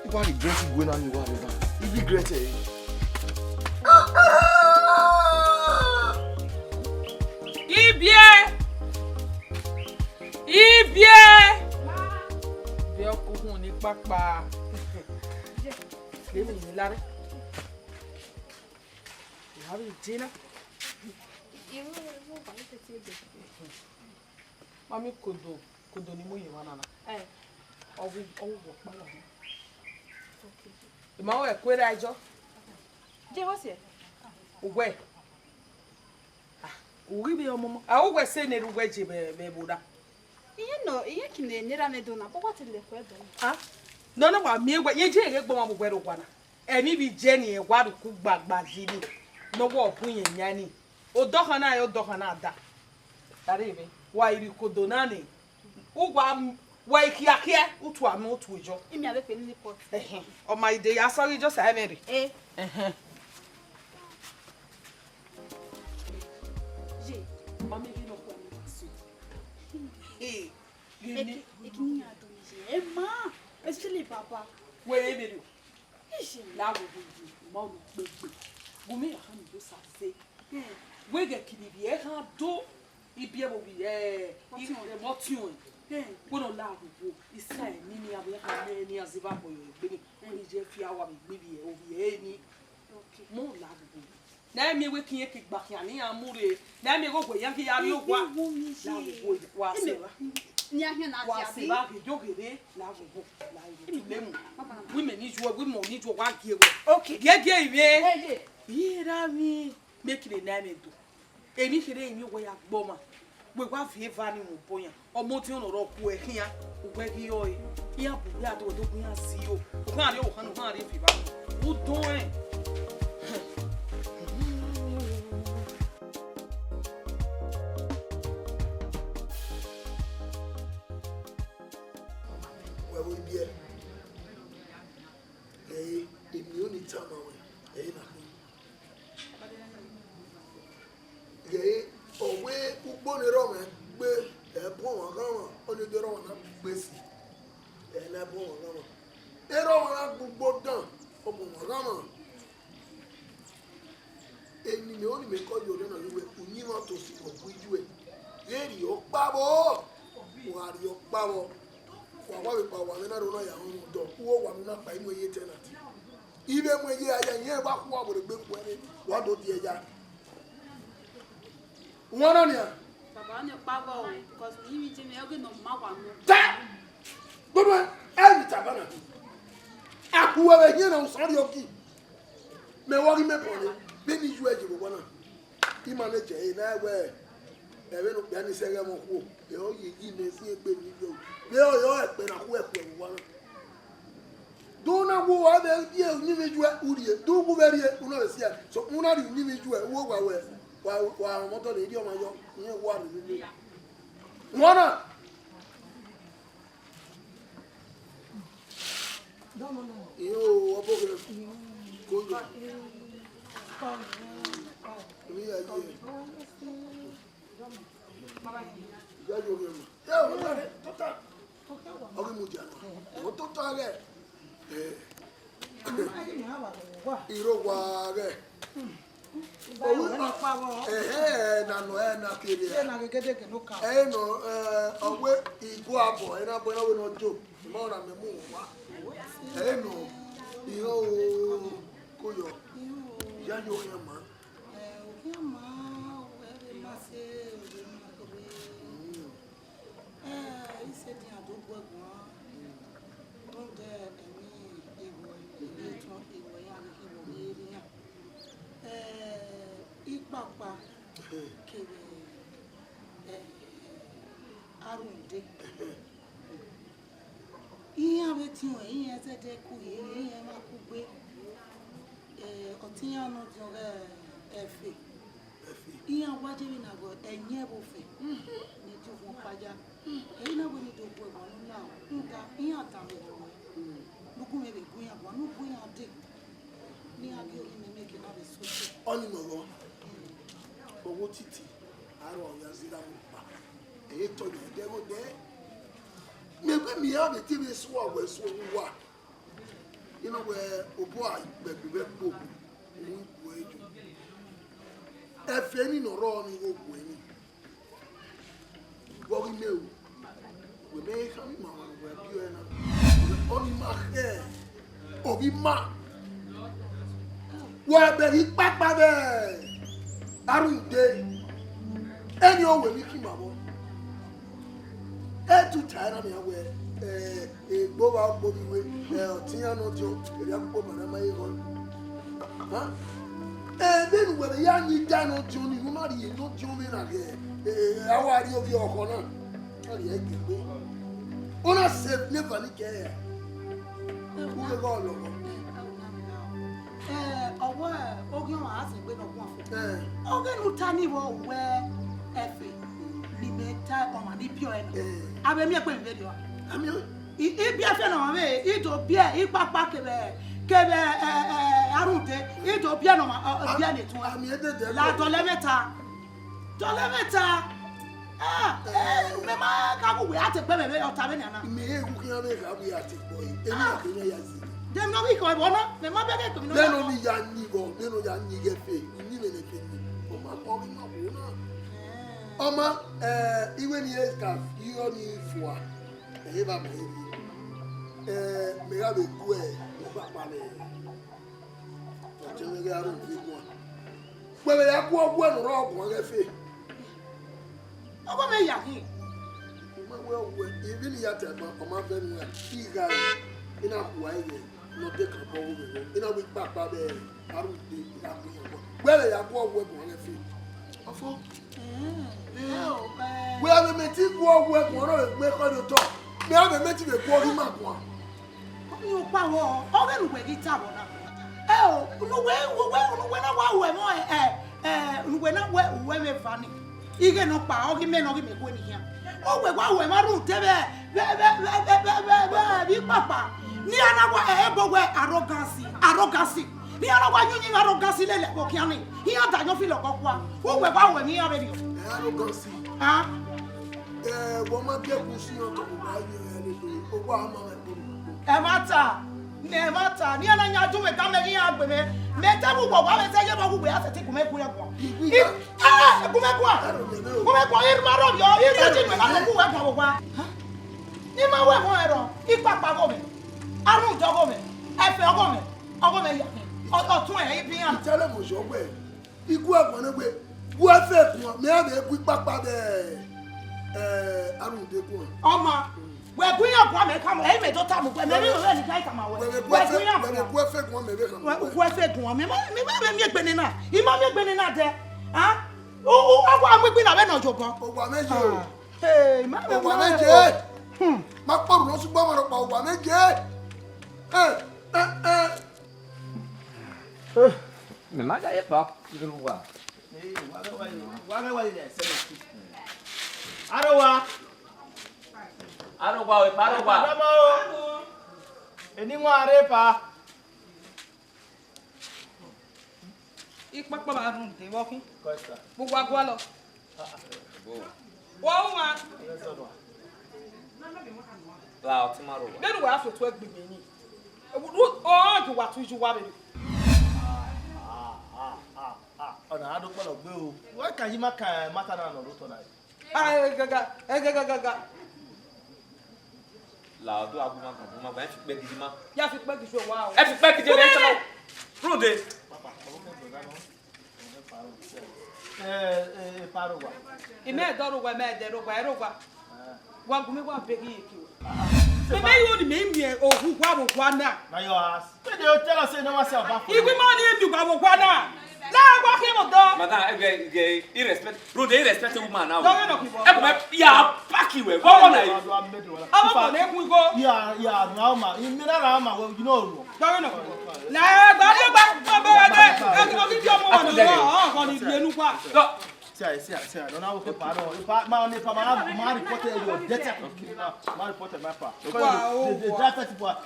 I wa regret igue na ni wa rre na. I regret ẹre. Ibiẹ! Ibiẹ! Ibiẹ ọkọ uhunmwu ni kpakpa. Lele mi lare. Ìyá mi dé ná. Mami, kodo, kodo ni mu ye mwa nana. Eh. Ọghu, ọghu wọ kpa lọ. Okay. Ma wẹ ku erha ẹjọ. Je vbọ siẹ? Uwẹ. Ah, u ghi vbe ọmọmọ. A, uwẹ sẹ ne erha uwẹ je vbe, vbe ẹvbo na. Iye nọ, iye kine ne erha mwẹ do na, but wa te lẹ ẹko ẹdẹ. Ah, nọ na wa miẹn wẹ, ye je ghe gbe ọmwa vbe uwẹ rre owa na. Emwi vbe iye ni, wa rhie uku gbagba yi ni. Ne ọ wa bu iyẹn yan ni. Odọkhan na, odọkhan na da. Dare vbe, wa i rhie ikodo na ni. Uwa, wa i khiakhiẹ, utu anu, utu iyọ. Imi avbe ekpe ni pot. Ẹhẹn, ọ ma i de ya sọ ghe Joseph ẹmwẹ rre. Eh. Ẹhẹn. Ye, ma mẹ ghe ne ọ khuẹ ne ọ ma so. Hey, ghe mi. Eki, eki ni ya do mi ye. Ẹ ma, especially baba. Wẹ ẹ vbe rrio. Iye. La wo wo ye, ma unu kpegbe. Gu mi ya kha mi do sa ze. Hmm. Wẹ ghẹ kiri vbe ẹ kha do. Ibiẹvbo vbe, eh, ọtiọnrẹn. Ọtiọnrẹn. Hmm. Wẹ ne ọ la wo wo, isa ẹre ni, ne a vbe kha mẹ ne a ze vbe abọ yọ egbe ni. Wẹ ne iye fi awa vbe egbe vbe ovbi ẹre ni. Okay. Ma la wo wo. Na miẹn wẹ ke irẹn ke gba khian ne iran mu rre, na miẹn ghe owa iran ghi ya rrie owa. Ẹ wo mi ye. La wo wo, wa se evba. Ni a khian na wa dia se bi evba ghe yo ghe re, la wo wo, la wo wo. Tu lemu. Wi mẹ ni ju, wi mẹ ni ju, wa gie wẹ. Okay. Gie gie ivie. Ẹ ye. Iye ra mi, mẹ kire na mẹ do. Emwi kherhe emwi uwẹ ya gbe ọmwa, wẹ wa viọ eva ni mu obọ yan. Ọmọ ọtiọnrẹn ọre ọ ku ẹ khian, uwẹ ghi rrọọ ẹre. Iran bu uwẹ ado, ẹdẹ gu iran si o. U khan rrie ohan, u khan rrie fiva. U dọẹn. Wẹ vbe ibiẹ. Ẹ, emwi ọnii tama ruẹ, ẹ i na khin. Ghẹ, ọ wẹ ugbo ne erha ọmwa gbe, ẹ bu ọmwa ghanmwa, ọnii de erha ọmwa na gbe si, ẹ na bu ọmwa ghanmwa. Erha ọmwa na gbe ugbo dan, ọ bu ọmwa ghanmwa. Eni mẹ, ọnii mẹ kọ yọ nọ na, wẹ uyinmwẹ Ọtosi ọ gu ijuẹ. Ghẹ rhie ọkpa vbọ, u gha rhie ọkpa vbọ. Wa wa vbe kpa wa mwẹ na rre na ya họn odọ, u wa ne u na kpa imu ye tenant. Ivbe mu ye aya, irẹn wa khu wa werriegbe khu ẹre, wa do die ya. Wọn na nian. Baba, ọnii ọkpa vbọ o, because uyinmwẹ Jemi, ọ ghe ne ọ ma wa nọ. Ta! Gbogbo ẹ, ẹ vbe taba na. A khu ẹvbo hiẹn na, u sọnrọn ọki. Mẹ wa ghi mẹ bọ re, vbene I yu ẹre ye vbe owa na. I ma ne jẹ ẹre na wẹ, ẹvbo ne okpia ni sẹ ẹghẹ mwẹ okhuo, ẹ ọ ye yi mẹ fi egbe ni vbe o. Vbe ọ yọ ẹkpẹ na khu ẹkhuẹ vbe owa na. Do na wo wa vbe rhie uyinmwẹ ijuẹ, u rhie, do wu vbe rhie, u na vbe siẹ. So, u na rhie uyinmwẹ ijuẹ, u wo wa wẹ, wa, wa ọmọdọ ne erha ọmwa yọ, irẹn wa rhie uyinmwẹ. Wọn na. Iyo, ọbọ ghe ko yo. Omi ya ye. Ya yo ghe ma. Ya, o na re, tota. Ọ ghi mudia nọ. O tota ghe. Eh. Iro wa ghe. Owi ma. Ẹhẹn, na nọ, ẹ na kere. Ẹ na gẹgẹdẹ gẹ no ka. Ẹ nọ, ẹ, ọ wẹ igo abọ, ẹ na bọ, ẹ na wẹ ne ọ jo. Ima ọna mẹ mu wa. Ẹ nọ, ihe o, ko yọ. Ya yo khian ma. Ẹ, okhian ma, wẹ vbe ma se, vbe ma se. Mm. Ẹ, I sẹ dian do gbe guan. Rhunmwuda emwi iwẹ, emwi etọn iwẹ ya ghi khin vbe ovbi erha iran. Ẹ, ikpakpa kevbe, ẹ, arhunmwuda. Iran vbe tiọnrẹn, iran zẹdẹ ku ye, iran mwa kugbe. Ẹ, ọtẹn iran ne ọ diọn ghe ẹfe. Iran wa je vbe na ghe ẹyẹn vbe ofẹn ne Job ọkpa ya. Ẹre na wẹ ne I do gu ẹre guan ne u na rhunmwuda iran danmwehọ ruẹ. Ne u gu mwẹ vbe gu iran guan, ne u gu iran dee. Ne iran gie orinmwi mẹ ke na vbe sotọ. Ọnii nọ vbọ, ọghe otiti, aro ya zẹ ra mu kpa. Ẹ i re tọ yọ ẹdẹ vbe odẹ. Mẹ wẹ mẹ iran vbe te vbe suọ wẹ suọ vbe uwa. Ina wẹ obọ a ikpẹgbe vbe ẹkpo, u i gu ẹre yo. Ẹfe ni ne ọ rrọọ ni igho gu ẹre ni. Vbe ọ ghi mẹ ru? Wẹ mẹ khama ima ọmwa ne uwẹ biẹ ọre na. Ọnii ma khẹ, ovbi ima. Wẹ bẹghe ikpakpa vbe arhunmwuda, ẹni ọ wẹ emwi khin ima vbọ. Etuta ẹre na miẹn wẹ, Eh, egbe ovba okpo vbe iwe, eh, ọtiẹn iran ne ọdiọn, erriọ akpokpo ma na ma ye ekhọe. Ha? Eh, vbene uwẹ vbe ya yin idae ne ọdiọn nii, ne u na rhie ne ọdiọn vbe na ghe, eh, a wa rhie ovbi ọkhọ na. A rhie ẹre gie egbe. U na sẹ ne eva ni kẹ ẹre. U vbe ghe ọlọghọ. Eh, ọ wẹ, oghian ọmwa a sẹ egbe ne ọ guan fo. Eh. Ọghe ne u ta ni vbe uwẹ ẹfe, ne imẹ ta ọmwa ni biẹ ọe na. Eh. A vbe miẹn egbe vberriọ a? A miẹn. I, I biẹ ẹfe ne ọmwa vbe, I do biẹ ikpakpa kevbe, kevbe, eh, eh, arhunmwude, I do biẹ ne ọmwa, ọ, ọ, biẹ ne etuẹn. A miẹn dede. La dọlọ ẹmwata. Dọlọ ẹmwata. Ah, eh, mẹ ma ka gu wẹ a te gbe mẹ vbe ọta vbe nian na. Mẹ i ru khian vbe gha wẹ a te gbe ọe. Emwi na kevbe ya zẹ. De mẹ nọ ghi khọ ẹvbo na, mẹ ma bẹghe ekpo emwi nọ. Vbene ọ ni ya yin igho, vbene ọ ya yin igho ẹfe, I yin vbene ẹfe ni. Ọ ma kọ ghi ma wo na. Eh. Ọ ma, eh, iwe ni e ka, irọ ni fua. Ẹ i vba ma emwi. Eh, mẹ gha vbe gu ẹ, ikpakpa vbe. Ọtẹn mwẹ ghe aro vbe guan. Wẹ vbe ya gu ọghuẹ ne ọ rrọọ guan ghẹ fe. Ọghuẹ mwẹ ya khin. I ma wẹ ọghuẹ, ivbi ne I ya ta ẹban, ọ ma vẹ nuẹn, I gha re, I na khua ẹghẹ, ne ọ dekun obọ vbe vbo, I na wẹ ikpakpa vbe aro de, I na gu iyan guan. Wẹ vbe ya gu ọghuẹ guan ghẹ fe. Ọfo. Mm. Eh. Wẹ vbe mẹ te gu ọghuẹ guan, ọ rọ vbe gbe ekhọe ne otọ. Mẹ a vbe mẹ te vbe gu ọghe ima guan. Ọni ọkpa vbọ, ọghe ne uwẹ ghi ta vbọ na. Ẹ o, ne uwẹ, uwẹ, ne uwẹ na wa ru ẹmwẹ, ẹ, ẹ, ne uwẹ na wẹ, uwẹ vbe eva ni. Ighe nọkpa, ọ ghi mẹ ne ọ ghi mẹ gu eni khian. Ọ wẹ wa ru ẹmwẹ rhunmwuda vbe, vbe ikpakpa. Ne iran na wa, ẹ, ebo wẹ arrogance, arrogance. Ne iran na wa yin uyinmwẹ arrogance lele ẹvbo khian ni. Iran da yọ fi lọghọ kua. Ọ wẹ wa ru ẹmwẹ iran vberriọ. Arrogance. Ah. Ẹ, wẹ ma gie ẹkun si iran tọ, wa ye ẹre lele. Owa ma mwẹ kporo. Ẹmwata, ne ẹmwata, ne iran na yan dun mwẹ, ga mẹ ghi iran gbe mwẹ. Mẹ te wu wọ, wa vbe zẹ ye vbe wu wẹ, a sẹtin gu mwẹ gu iran guan. Iguiga. I, ah, gu mwẹ guan. Aro yẹ mwẹ o. Gu mwẹ guan, I ma rhọvbiẹ, I rhie ji nuẹ na gu wẹ guan vbe owa. Ne I ma wẹ ẹmwẹ ẹrọ, ikpakpa ọghe mwẹ, arhunmwuda ọghe mwẹ, ẹfe ọghe mwẹ, ọghe mwẹ ya mwẹ. Ọ, ọ tuẹn, I biẹ iran. Itẹlẹ mọ yọ wẹ. I gu ẹguan ne wẹ, gu ẹfe guan, mẹ a vbe gu ikpakpa vbe, eh, arhunmwuda guan. Ọ ma, wẹ gu iran guan mẹ khama, ẹ i mẹ do tama uwẹ, mẹ vbe roro ẹre ne I ka tama wẹ. Wẹ vbe gu ẹfe, wẹ vbe gu ẹfe guan, mẹ vbe khama uwẹ. Gu ẹfe guan, mẹ ma, mẹ ma vbe miẹn egbe nena, I ma miẹn egbe nena dẹ. Ah? U, u, a wa mu egbe na vbe nọ yobọ. Owa mwẹ ye o. Ah. Hey, ma vbe owa mwẹ ye. Hmm. Ma kpọrọ ne ọ sugbo ma rọkpa owa mwẹ ye. Eh, eh, eh. Eh, mẹ ma ya ye kpa, ighẹ ne uwa. Arowa. Arowa, we pa arowa. Eni wan re pa. Ikpakpa ma rhunmwuda vbe ọ khin. Kọ esa. Vbe uwa gualọ. Wa hu ma. La ọtẹn ma rhọwa. Vbene uwa ya fi otu ẹgbẹe ni. Ọ ghi uwa tu iye uwa vberriọ. Ah, ah, ah, ah, ah. Ọna a do kpọlọ gbe o. Wẹ ka yi ma ka ẹmwata na nọ rre otọ na. Ah, ẹgẹgaga, ẹgẹgaga. La ọdọ agbọmọgbọn, agbọmọgbọn, ẹ fi kpẹ gidi ma. Ya fi kpẹ gidi wa o. Ẹ fi kpẹ gidi ma. Rhunmwuda. Papa, ọmọ mi gbọdọ nọ. Ẹ, ẹ, ẹ, pa rhọwa. Imẹ dọ rhọwa, imẹ dẹ rhọwa, ẹ rhọwa. Wa gu mẹ wa bẹghe iyeke ruẹ. Mẹ ma yo ni mẹ miẹn ohu wa vbe owa na. Na your ass. They dey tell us say never see Oba for you. Iwe ma ni emi wa vbe owa na. La wa khe mo do. Madam, ẹ gẹ, ẹ gẹ, irrespect, bro, they irrespect a woman now. Dọghe nọ kibọ. Ẹ kò mẹ, ya pack you well. Come on, now. Ọmọ kò ní kú igbó. Yeah, yeah, Rahma. You mean Rahma? Well, you know. Dọghe nọ kibọ. La gba, gba, gba, gba, gba. Ẹ kò kí di ọmọ wa ni. Ọkọ ni di enu pa. See, see, see, I don't know what pa no. Pa, ma, ne pa, ma, ma report your death. Ma report my pa. Wow. The, the driver ti pa.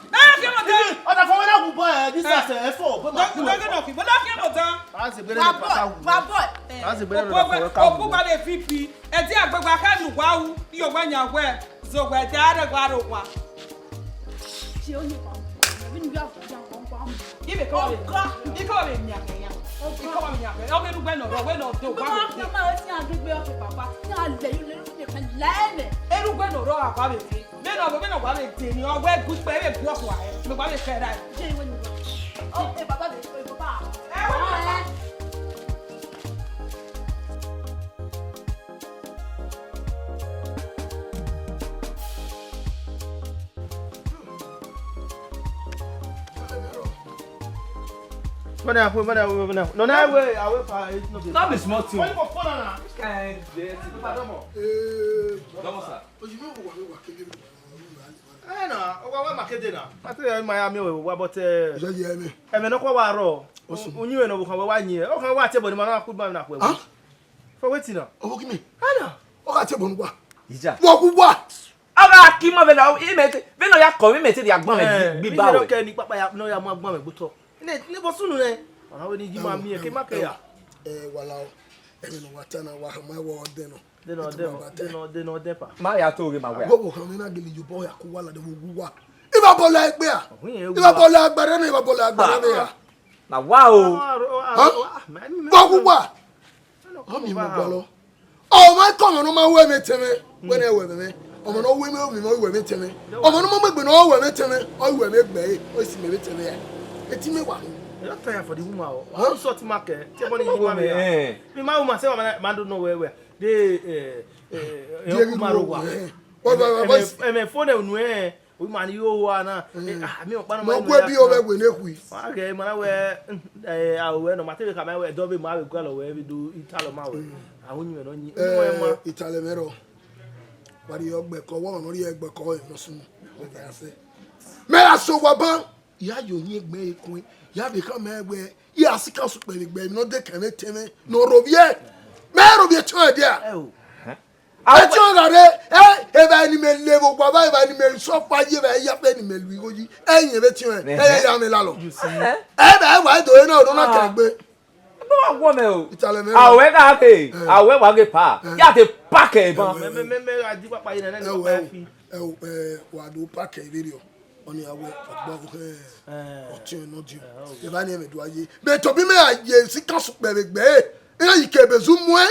Ọ̀dà fún mi náà kú bọ́ ẹ̀, this is ẹ̀ fọ́, bọ́ ma kú. Dọ́gí náà kì í, bọ́dá kí ẹ̀ mọ̀ tán. Bá a ṣe gbére ní pàtà wù. Wà bọ̀. Bá a ṣe gbére ní pàtà wù. Òkú bá lè fi pi, ẹ ti àgbẹ̀gbà ká nù wá wù, yóò wá yàn wẹ̀, zògbà ẹ̀ ti àárẹ̀ wá rò wá. Ṣé ó ní pa? Ẹ̀mí ni bí àgbà yà wọ́n pa mọ́. Ibe kọ́ wà lè, ikọ́ wà lè ní àgbẹ̀ yà. Ikọ́ wà lè ní àgbẹ̀. Ọmọ ẹnu gbẹ́ nọ̀rọ̀, wẹ́ nọ̀ dé, wà lè dé. Mama, wetin I do gbé ọkọ̀ papa? Tí a lè yín lérò fún mi, lẹ́ẹ̀mẹ̀. Erugbe nọ̀rọ̀ àwa lè dé. Mẹ́nà ọ̀gbẹ́ mẹ́nà wà lè dé ni ọwọ́ ẹ̀gún pẹ́ lè bu ọkọ̀ ààrẹ. Mo bá lè fẹ́ ra ẹ̀. Ṣé ìwé ni wà? Ó, ẹ bàbá mi, ẹ bàbá. Ẹ wọ́n ní bàbá. Mother, wait, mother, wait, mother. No, no, wait, I wait for it. No, no be small thing. Why you go phone na? Kind dirty. Pardon mo. Eh, Domo, sir. Oyi mi wa mi wa kele mi. Eh, na, o wa wa ma kede na. I tell you, my army, we wa, but, eh, Oya ye mi. Eme no kwa wa ro. Osun. Unyi we no bu kan we wa nyi. O kan wa te bo ni ma na ku ma na ku. Huh? For wetin na? Owo ki mi. Ana. O ka te bo ni wa. Ija. Wo ku wa. Ọ gha ki ma vbe na, imẹ te, vbe na ya kọ, imẹ te dia gbọn mẹ. Eh, gbi ba imẹ wẹ. Kẹ ni papa ya, no ya mu agbọn mẹ gbe otọ. Ne, ne bọ sunu nẹ. Ọna wẹ ne I ma miẹn, ke ma kẹ ya. Eh, wala o. Ẹmwẹ ne wa ta na, wa khama ẹvbo ọdẹn nọ. De nọ, de nọ, de nọ, de nọ, de pa. Ma ya to ghe ma wẹ. Wo wo khama na gele yo bọ ya ku wala de wo wu wa. Iba bọlẹ egbe a. Ọhun yẹn wu wa. Iba bọlẹ agbẹrẹ ne, iba bọlẹ agbẹrẹ ne ya. Na wa o. Ah, ah, ah, ah, ah, man, man. Bọ wu wa. Ọmọ mi mọ gbalọ. Ọmọ ẹkọ ọmọ ne ọ ma ru ẹmwẹ tẹmwẹ, wẹ ne ẹ ru ẹmwẹ mwẹ. Ọmọ ne ọ ru ẹmwẹ ovbi mwẹ, ọ ru ẹmwẹ tẹmwẹ. Ọmọ ne ọ ma mu egbe ne ọ ru ẹmwẹ tẹmwẹ, ọ ru ẹmwẹ egbe ẹre, ọ si mẹ vbe tẹmwẹ ya. Eti mwẹ wa hin. Ẹ taya for the woman o. Huh? Ọ sọ ti ma kẹ, ti ẹbọ ni yi ma mẹ ya. Eh. Mi ma woman sẹ ma do nọ wẹ wẹ. De, eh, eh, eh, ọkọ ma ro wa. Eh. Why, why, why, why? Ẹmwẹ, ẹmwẹ phone unu ẹ. Wi ma ni yo wa na. Mm. Eh, ah, mi ọkpa na ma. Ma gu ẹbi ovbi ẹwe ne khui. Wa ghe ma na wẹ, eh, a wẹ nọ, ma te vbe khama wẹ, dọ vbe ma vbe gualọ wẹ, vbe do italọ ma wẹ. Mm. A hu yin mwẹ nọ yin. Eh, mwẹ ma. Italọ mwẹ rọ. Wa rhie ọgbẹkọ, wa nọ rhie ẹgbẹkọ, ẹ, nọ sunu. Mẹ ya sẹ. Mẹ ya sẹ owa ban. Ya yo yin egbe ekun. Ya vbe khama wẹ, ya si ka sukpẹ vbe egbe, nọ de kẹmwẹ tẹmwẹ, nọ rovbiẹ. Mẹ rovbiẹ tiọn ẹdia. Ẹ o. Etiọn gha rre, ẹ, evba ni mẹ le vbe owa, evba ni mẹ sọ ọkpa yi, evba ya fẹ ni mẹ lu igho yi, ẹ yẹn vbe tiọn, ẹ, ẹ ya mwẹ lalọ. You see? Ẹ, ẹ, wa do na, ọdọ na kẹ gbe. Ebe wa wọ mẹ o. Italẹ mẹ. A wẹ gha ghe, eh, a wẹ wa ghe pa. Eh. Ya te pack ẹ ban. Ẹ wẹ, mẹ, mẹ, mẹ, a di papa yi nẹ, nẹ, ẹ wẹ, papa fi. Ẹ wẹ, ẹ, wa do pack ẹ vberriọ. Ọni a wẹ, ọgbọ, ẹ, eh, ọtiọn nọ diọn. Eh, oh. Evba ni ẹ mẹ do a ye. Mẹ tobọ mẹ a ye si ka sukpẹ vbe egbe. Ẹ, iran yi ke ebe zu muẹn.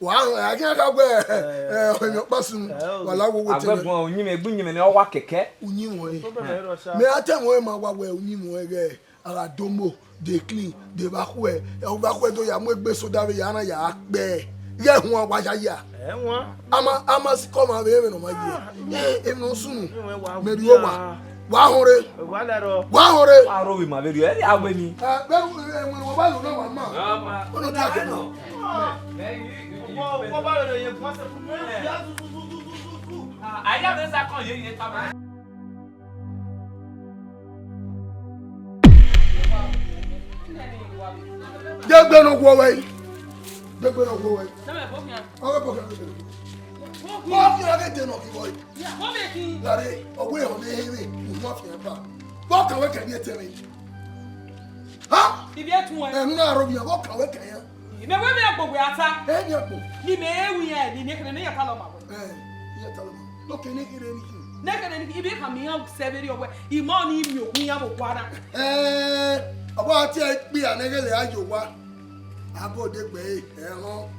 Wa, a ghi gha wẹ, eh, ọmọ ọkpa sunu, eh, oh, wa la wo wo tẹmwẹ. Agbẹgbọn, uyinmwẹ, egbe uyinmwẹ ne ọ wa kẹkẹ. Uyinmwẹ. Problem ẹre ọ sha. Mẹ a tẹ mwẹ ma wa wẹ uyinmwẹ ghẹ, a gha do mo, de clean, de vbe akhuẹ, ẹ, vbe akhuẹ do ya mu egbe soda vbe ya na ya kpẹ. Ghẹ huan wa ya ya. Ẹ huan. A ma, a ma sikẹ ọmwa vbe emwi ne ọ ma ye. Ah, eh, emwi ne ọ sunu. Uyinmwẹ wa mẹ rhie owa. Wa họn re. Wa la rọ. Wa họn re. Wa ro vbe ima vberriọ, ẹ ya wẹ ni. Eh, vbe, eh, ẹmwẹ ne wa ba lo na wa ma. Ọ ma. Ọ nọ dia kẹ nọ. Degbe ne ọ guọ wẹ yi. Degbe ne ọ guọ wẹ yi. Ọ ghe bọ khian degbe ne ọ guọ. Bọ khian ghe de ne ọ ghi bọ yi. Lare, ọ wẹ ehọ ne ehe mwẹ, u ma fian ba. Vbe ọ kan wẹ kẹ ne etẹn mwẹ? Ha? Ibi etun wẹ. Ẹ, ne u na rhọvbian, vbe ọ kan wẹ kẹ ya? Mẹ wẹ mẹ agbogbe ata. Ẹ, ne agbogbe. Ni mẹ ru iran, ni nekene ne ya ta lọ ma wẹ. Ẹ, ya ta lọ ma. Nokene kherhe ni khin. Nekene ni khin, ibe khama iran sẹ vberriọ wẹ, ima ọnii miẹn okhuo iran vbe owa na. Ẹ, ọ wa tie ikpia ne ghele a ye owa. Abe odegbe ẹre, ẹ họn.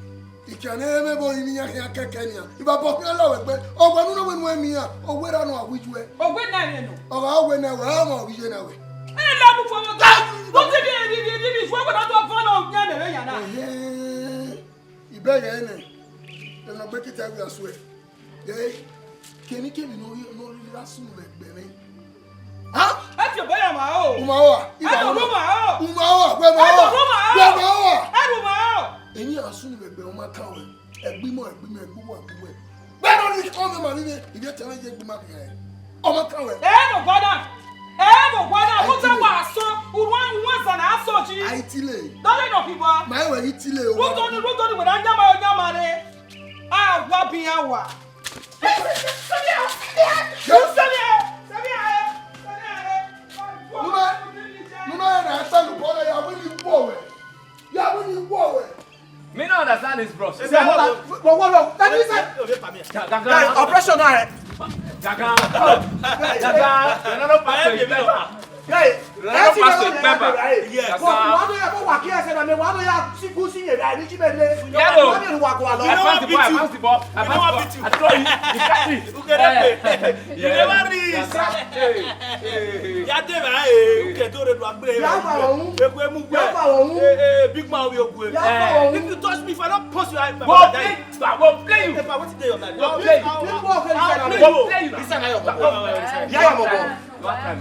Ikian ne mwẹ vbe orinmwi iran khian kẹkẹ nian. Ivbabọ khian la wẹ gbe. Ọ wẹ ne u na wẹ ne u miẹn iran, ọ wẹ ra nọ a wi ju ẹ. Ọ wẹ na rẹ nọ. Ọ gha wẹ na wẹ, a ma ọ ghi ye na wẹ. Ẹ la mu fọwọ́ gba. Wọ́n ti di eri eri eri fún ọgbọ̀n tó fọ́nà ọ̀gbìn ẹ̀mẹ̀rẹ̀ yàrá. Ẹhẹn. Ibẹ yẹn nẹ. Ẹnọ gbe kita wi asue. Ẹ, kẹmikẹmi ne ọ rhie, ne ọ rhie ra sunu vbe ẹgbẹ mwẹ. Ha? Ẹ fi obọ ya ma o. U ma ho a? Ẹ do ru ma o. U ma ho a? Wẹ ma ho a? Ẹ do ru ma o. Wẹ ma ho a? Ẹ ru ma o. Emwi a sunu vbe ẹgbẹ ọ ma kan wẹ. Ẹgbimọ, ẹgbimọ, ẹgbuwẹ, ẹgbuwẹ. Wẹ ne ọ rhie ikọ mwẹ ma vbe ivbi ẹtẹ mwẹ ye ẹgbimọ khian. Ọ ma kan wẹ. Ẹ do gua na. Ẹ do gua na. Ko ta wa asọn. Uruan, uruan zan na asọn ji. A i tile. Dọlẹ nọ fi bọ. Ma ẹ wẹ i tile o. Rutoni, rutoni, wẹ na nyama, nyama re. A wa bi iran wa. Nuna, nuna ya na ẹsẹ lubọ na ya wẹ ni wọ wẹ. Ya wẹ ni wọ wẹ. Me no understand this, bros. Say, hold on. What, what, what? That is it. Ga-, ga-, ga-. Guy, operation now, eh? Ga-, ga-, ga-, ga-, another pastor, you remember? Hey, Ronaldo that's pass to Pepper. Right? Yes. Kò wá ló yẹ kó wà kí ẹsẹ̀ náà mi, wá ló yẹ sí kú sí yẹn, àìní jí bẹ́ẹ̀ lé. Yẹ́lò. Wá lè wà kó wà lọ. I pass the ball, I pass the ball, I pass the ball. I throw it, you catch it. Ugerebe. Eh. You never reach. Hey. Hey. Ya de ba, eh, uke do re do agbe. Ya fa òun. Ekwe mu gbe. Ya fa òun. Eh, eh, big man wi ogwe. Ya fa òun. If you touch me, if I don't punch you, I, I die. Go play, go play you. If I want to dey your life. Go play you. I'll play you. Go play you. Inside na your body. Yeah, your body. What time?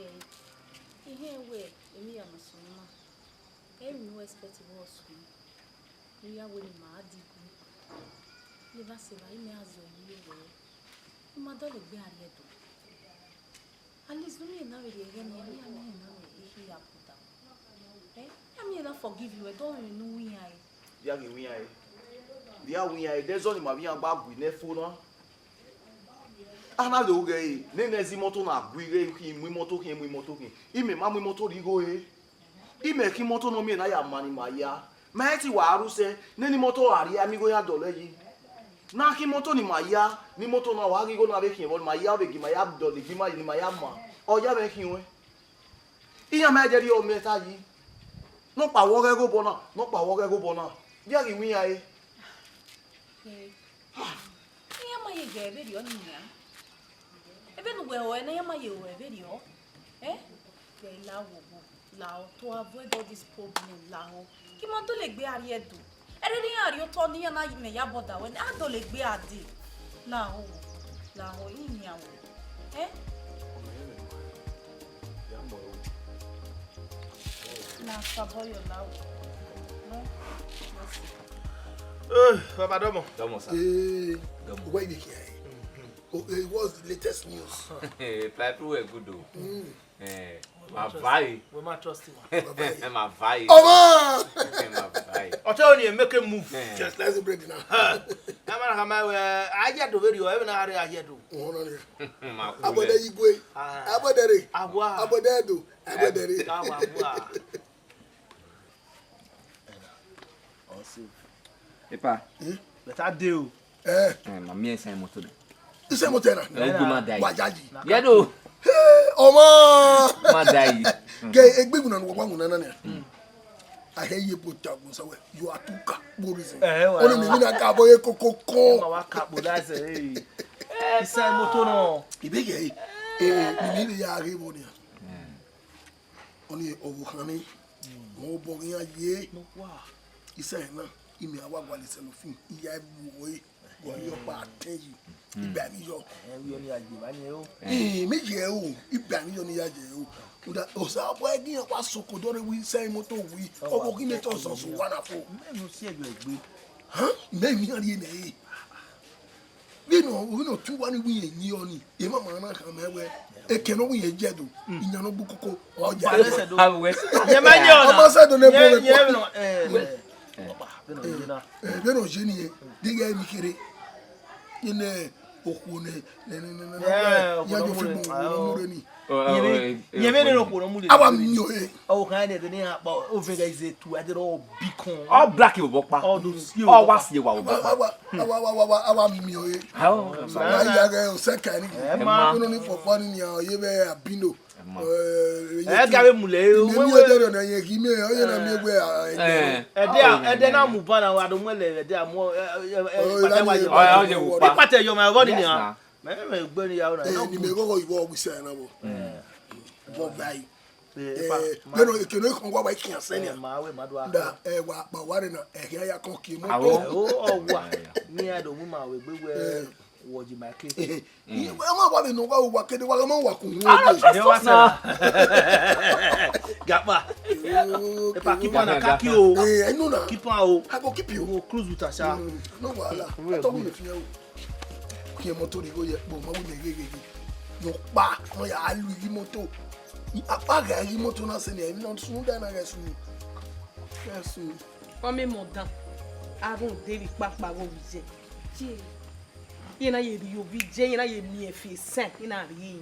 Eh, ihe wẹ, emwi ya ma sunu na. Emwi ne u expect vbe ọ sunu. Ne u ya wẹ ne ima a di gu. Ne evba sẹ evba, imẹ a zọ yi wẹ. Ima dọlegbe a rrie Ẹdo. At least, ne u miẹn na vbe rhie ẹghẹ ne iran, ne iran miẹn na vbe ikhi ya buda. Eh? Iran miẹn na forgive you, ẹdẹ ọmwẹ ne u ru iran re. Dia ghi ru iran re. Dia ru iran re, de ẹzọ ne ima vbe iran gba gui nẹ fo na. A na do ghẹ re, nene ẹzọ imọto na gui ghe, khian mu imọto khian, mu imọto khian. Imẹ ma mu imọto rhie igho re. Imẹ khin imọto ne ọ miẹn na ya ma ne ima ya. Ma i ti wa ru sẹ, nene imọto ra rhie, a miẹn igho ya dọlọ yi. Na khin imọto ne ima ya, ne imọto na wa ghi igho na vbe khian vbọ, ne ima ya vbe gi ima ya dọlọ gi ima yi, ne ima ya ma. Ọ ya mwẹ khian ruẹ. Iran ma i je rhie ọmẹ ta yi. Nọkpa vbe ọ ghẹ ghe obọ na, nọkpa vbe ọ ghẹ ghe obọ na. Dia ghi ru iran re. Iran ma ye ghe vberriọ ni nian. Ebe ne uwẹ ruẹ na, iran ma ye ruẹ vberriọ. Eh? Ghẹ lahọ, lahọ, to avoid all this problem, lahọ. Ke ima dọlegbe a rrie Ẹdo. Ẹrerre iran rhie otọ ne iran na mẹ ya bọda wẹ, a dọlegbe a dee. Lahọ, lahọ, I yan wẹ. Eh? Na sabọyọ lahọ. No, no, sir. Eh, Baba Domo. Domo, sir. Eh, Domo. Where you here? Oh, eh, what's the latest news? Pipe were good though. Mm. Eh, ma vai. We ma trust him. Ma vai. Ọmọ! Ma vai. Ọtọ ni make a move. Eh. Just let's break it now. Ha. Na ma na ka ma we, a ye do very well, even a ye do. Oh, no, no. Ma Agbẹdẹ kule. Igwe. Ah. Agbẹdẹ re. Awa. Agbẹdẹ do. Agbẹdẹ re. Awa, awa. Epa. Eh? Better dey o. Eh. Eh, ma miẹn isan imọto na. Isan imọto na? Eh, ugu ma da yi. Wa yayi. Ye do. Hey, ọmọ. Ma da yi. Ke egbe iwinna ne uwa winna na nia. A he ye bo ta gun sawe. You are too kakpo reason. Eh, wa. Ọni mi na ka bo ye kokoko. Ma wa kakpo, that's it. Isan imọto na. Ibe ye. Eh, mi ni ya ghe bo nia. Ọni ọvbokhan ni, mẹ obọ ghi iran ye. Isan na, imẹ a wa gualọ Iselofin, I ya mu ẹre, gualọ ọkpa atẹn yi, I ba emwi yọ. Ẹ, wẹ ọni a ye vba ni o. Ẹ, mẹ ye o, I ba emwi yọ ne I ya ye o. Rhunmwuda, Osanobua ghi iran wa soko dọrọ vbe isan imọto wi, ọvbokhan ne tọ sọsọ wa na fo. Mẹ ne u si ẹyọ egbe. Hàn, mẹ emwi iran rhie nẹ ẹre. Vbene ọ, vbene ọ tu uwa ni wẹ irẹn yin ọnii, emwa ma na khama wẹ, eke ne ọ wẹ irẹn jẹ do, iyan ne ọ gbe ukoko, ọ ya. Ba lẹsẹ do. Awe. Yẹn ma yin ọna. Ọ ma sẹ do ne bo vbe kpa. Yẹn, yẹn, eh, eh, eh, vbene ọ ye na. Eh, vbene ọ ye nii, deghẹ emwi kherhe. Yẹn ne okhuo ne, ne, ne, ne, ne, ne, eh, ya okhuo yo fi mu, mu re ni. Ọ, ọ, yẹn vbe, eh, eh, yẹn vbe ne okhuo ne ọ mu re. Awa miẹn ọre. Ọ khan ne de ne akpa, o vega ize tu, a de ro bikon. Ọ black yo bọkpa. Ọ do si o. Ọ wa si wa bọkpa. Awa, awa, awa, awa, awa miẹn ọre. Awa ya ghe o se ka ni. Ẹ ma. Unu ni fọfọ ni yan ye vbe abino. Ẹ ma. Ẹ ga vbe mu lẹ o. Mi o de na ye gi mi, ọ ye na mi egbe a. Ẹ de, ẹ de na mu ba na wa do mu lẹ, ẹ de a mu, ẹ, ẹ, ẹ, ipatẹ wa ye. Ọ, ọ ye wo pa. Ipatẹ yo ma vọ ni nian. Mẹ, mẹ gbe ni ya o na. Ẹ, ni mẹ gọgọ iwọ wi se na bo. Bọ bai. Eh, epa, eh, ma- nene ekene ekhọn wa wa ikian sẹ nia. Eh, ma wẹ ma do a Da, eh, wa kpa wa re na, eh, hia ya kọn kie moto. Aro. Eh, o, ọ wa. Ni a do mu ma wẹ gbe wẹ Eh. wọ ji ma ke. Iye wa ma wa vbe nọ wa, wa kede wa ma wa kun hu. Aro, ede wa sẹ na. Gakpa. Oh, Epa, okay. Keep on na kaki o. Eh, I know na. Keep on o. I go keep you. Mo cruise with Asha. Mm, no wahala. Mm. I thought we dey fear o. Kie moto ni go ye, but ma we dey gege. Yo pa, no ya lu yi moto. Apa ga yi moto na sẹ ni, no sun da na ga sun. Ga sun. Ọmọ mọ dan. Arun de ri kpakpa wo vije. Je. Iye na ye rhie ovbi je, iye na ye miẹn fi sẹn, I na rhie.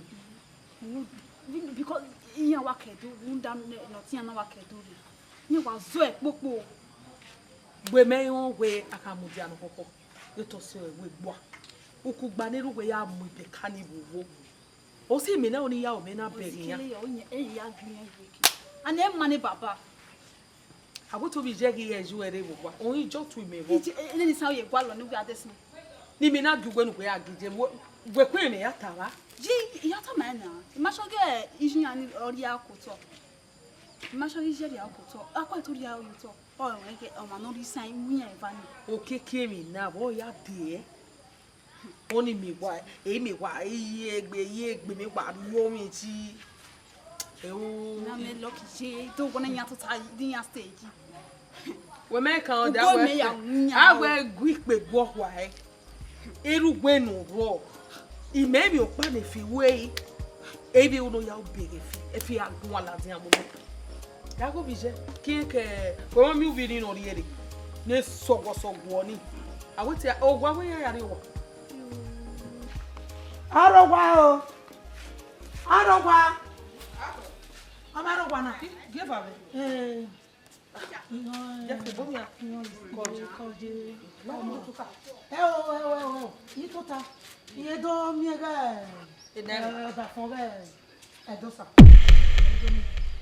Because iran wa kẹdo, rhunmwuda ne, ne ọtiẹn na wa kẹdo rre. Iran wa zọ ẹkpokpo. Gbe mẹ rẹn wẹ a ka mudia ne ọkhọkhọ, ye otọ sẹ wẹ gbua. Ukugba ne erha uwẹ ya mu ibẹka ni vbe owo. Ọ sẹ imẹ na ọni ya, ọ mẹ na bẹghe iran. Kele ya, ọ yẹn, ẹ ya gbe iran ye ke. And ẹ ma ne baba. A wẹ te ovbi je ghi re ju ẹre vbe owa, ọ i jọ tu imẹ vbọ. Ije, e, nene isan ye gualọ ne uwẹ a dẹ sin. Ne imẹ na gie uwẹ ne uwẹ a gie je, wẹ, wẹ kue mẹ ya ta vba. Ji, I ya tama ẹn na. I ma sọ ghe iji iran ni ọ rhie aro ke otọ. I ma sọ ghe ije rhie aro ke otọ. A kue te u rhie aro ye otọ. Ọ rẹn wẹ ghe ọmwa ne ọ rhie isan iwu iran eva ni. Okiekie emwi na vbe ọ ya dee. Ọni mẹ wa, e mẹ wa, iye egbe, iye egbe mẹ wa rhie ọmwẹ ji. Ẹo. Na mẹ lucky je, do wọ na yan tota, di yan stage. Wẹ mẹ kan ọda Ugbọ wẹ. Mẹ ya wu yan A o. Wẹ gu ikpe guọ khua ẹ. Erha uwẹ ne ọ rrọọ. Imẹ emwi ọkpa ne fi wẹ. Evbi uno ya obeghe fi, efi a gun ladian mu. Ya gho vbe iye, kie ke, wẹ ma miẹn uvbi ni ne ọ rhie rre, ne sọguọsọguọ ni. A wẹ te owa wẹ ya ya rrie owa. Arowa o. Arowa. Ọmọ arowa na. Give her. Eh. Iyan, iyan, kọje, kọje. Ọmọ. Ẹ o, ẹ o, ẹ o. I tota. Iye do miẹn ghe. Ena. Eh, ọdafọn ghe. Ẹdosa.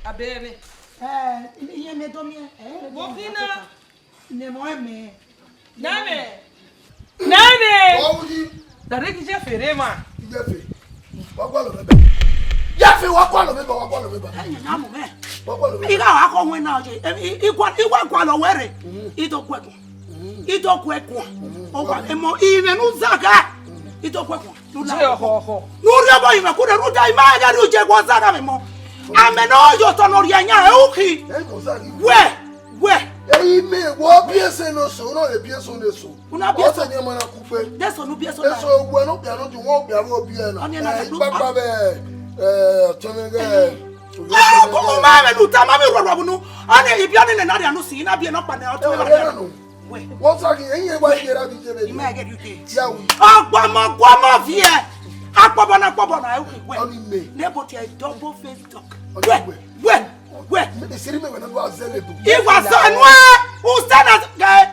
Abẹ mwẹ. Eh, iye mẹ do miẹn. Eh, Vbọ khin na? Ne mọ ẹmẹ. Name. Name. Ọ wu yi. Da re ghi je fere ma. Ijefe. Wa gualọ mẹ ba. Jefe, wa gualọ mẹ ba, wa gualọ mẹ ba. Ẹyin na mu mẹ. Wa gualọ mẹ ba. Igha wa kọ wẹ na je. I, i, i gua, i wa gualọ wẹ rre. Mm. I do guẹ guan. Mm. I do guẹ guan. Mm. Ọ wa emọ, imẹ nu zaga. Mm. I do guẹ guan. Nu la. Je ọhọ, ọhọ. Nu rhie ọbọ imẹ ku rre, rhunmwuda ima gha rrie uje gua zaga mẹ mọ. Amẹ ne ọ ye otọ ne ọ rhie yan, ẹ u khi. Ẹ mọ zaga. Wẹ, wẹ. Eyi mẹ, wọ bi ẹse ne oso, u na bi ẹse ne oso. U na bi ẹse. Ọsẹ ni ọmọ na ku pe. De ẹse ne u bi ẹse na. Ẹse owẹ ne okpia ne ojo, wọn okpia vbe obi ẹ na. Ọni ẹ na. Eh, ikpakpa vbe, eh, ọtẹn mwẹ ghe. Ah, ko mo ma mẹ nu ta ma mi rọrọ bunu. Ọni ibi ọni nẹ na rhie anu si, na bi ẹ nọkpa nẹ ọtẹn mwẹ. Ẹ, ẹ, no. Wẹ. Wọ́n sá kí ẹ̀yin ẹ̀ wá yẹra bí jẹ́ bẹ́ẹ̀. Ìmọ̀ ẹ̀gẹ́ dùn tẹ̀. Yàwó. Ọgbọmọ, gbọmọ viẹ. Akpọbọ na, akpọbọ na, ẹ wẹ. Ọni mẹ. Nebo tiẹ double face dog. Ọni wẹ. Wẹ, wẹ, wẹ. Mẹ siri mẹ wẹ na wa zẹlẹ bu. Iwa sọ ẹnu ẹ, u sẹ na gẹ.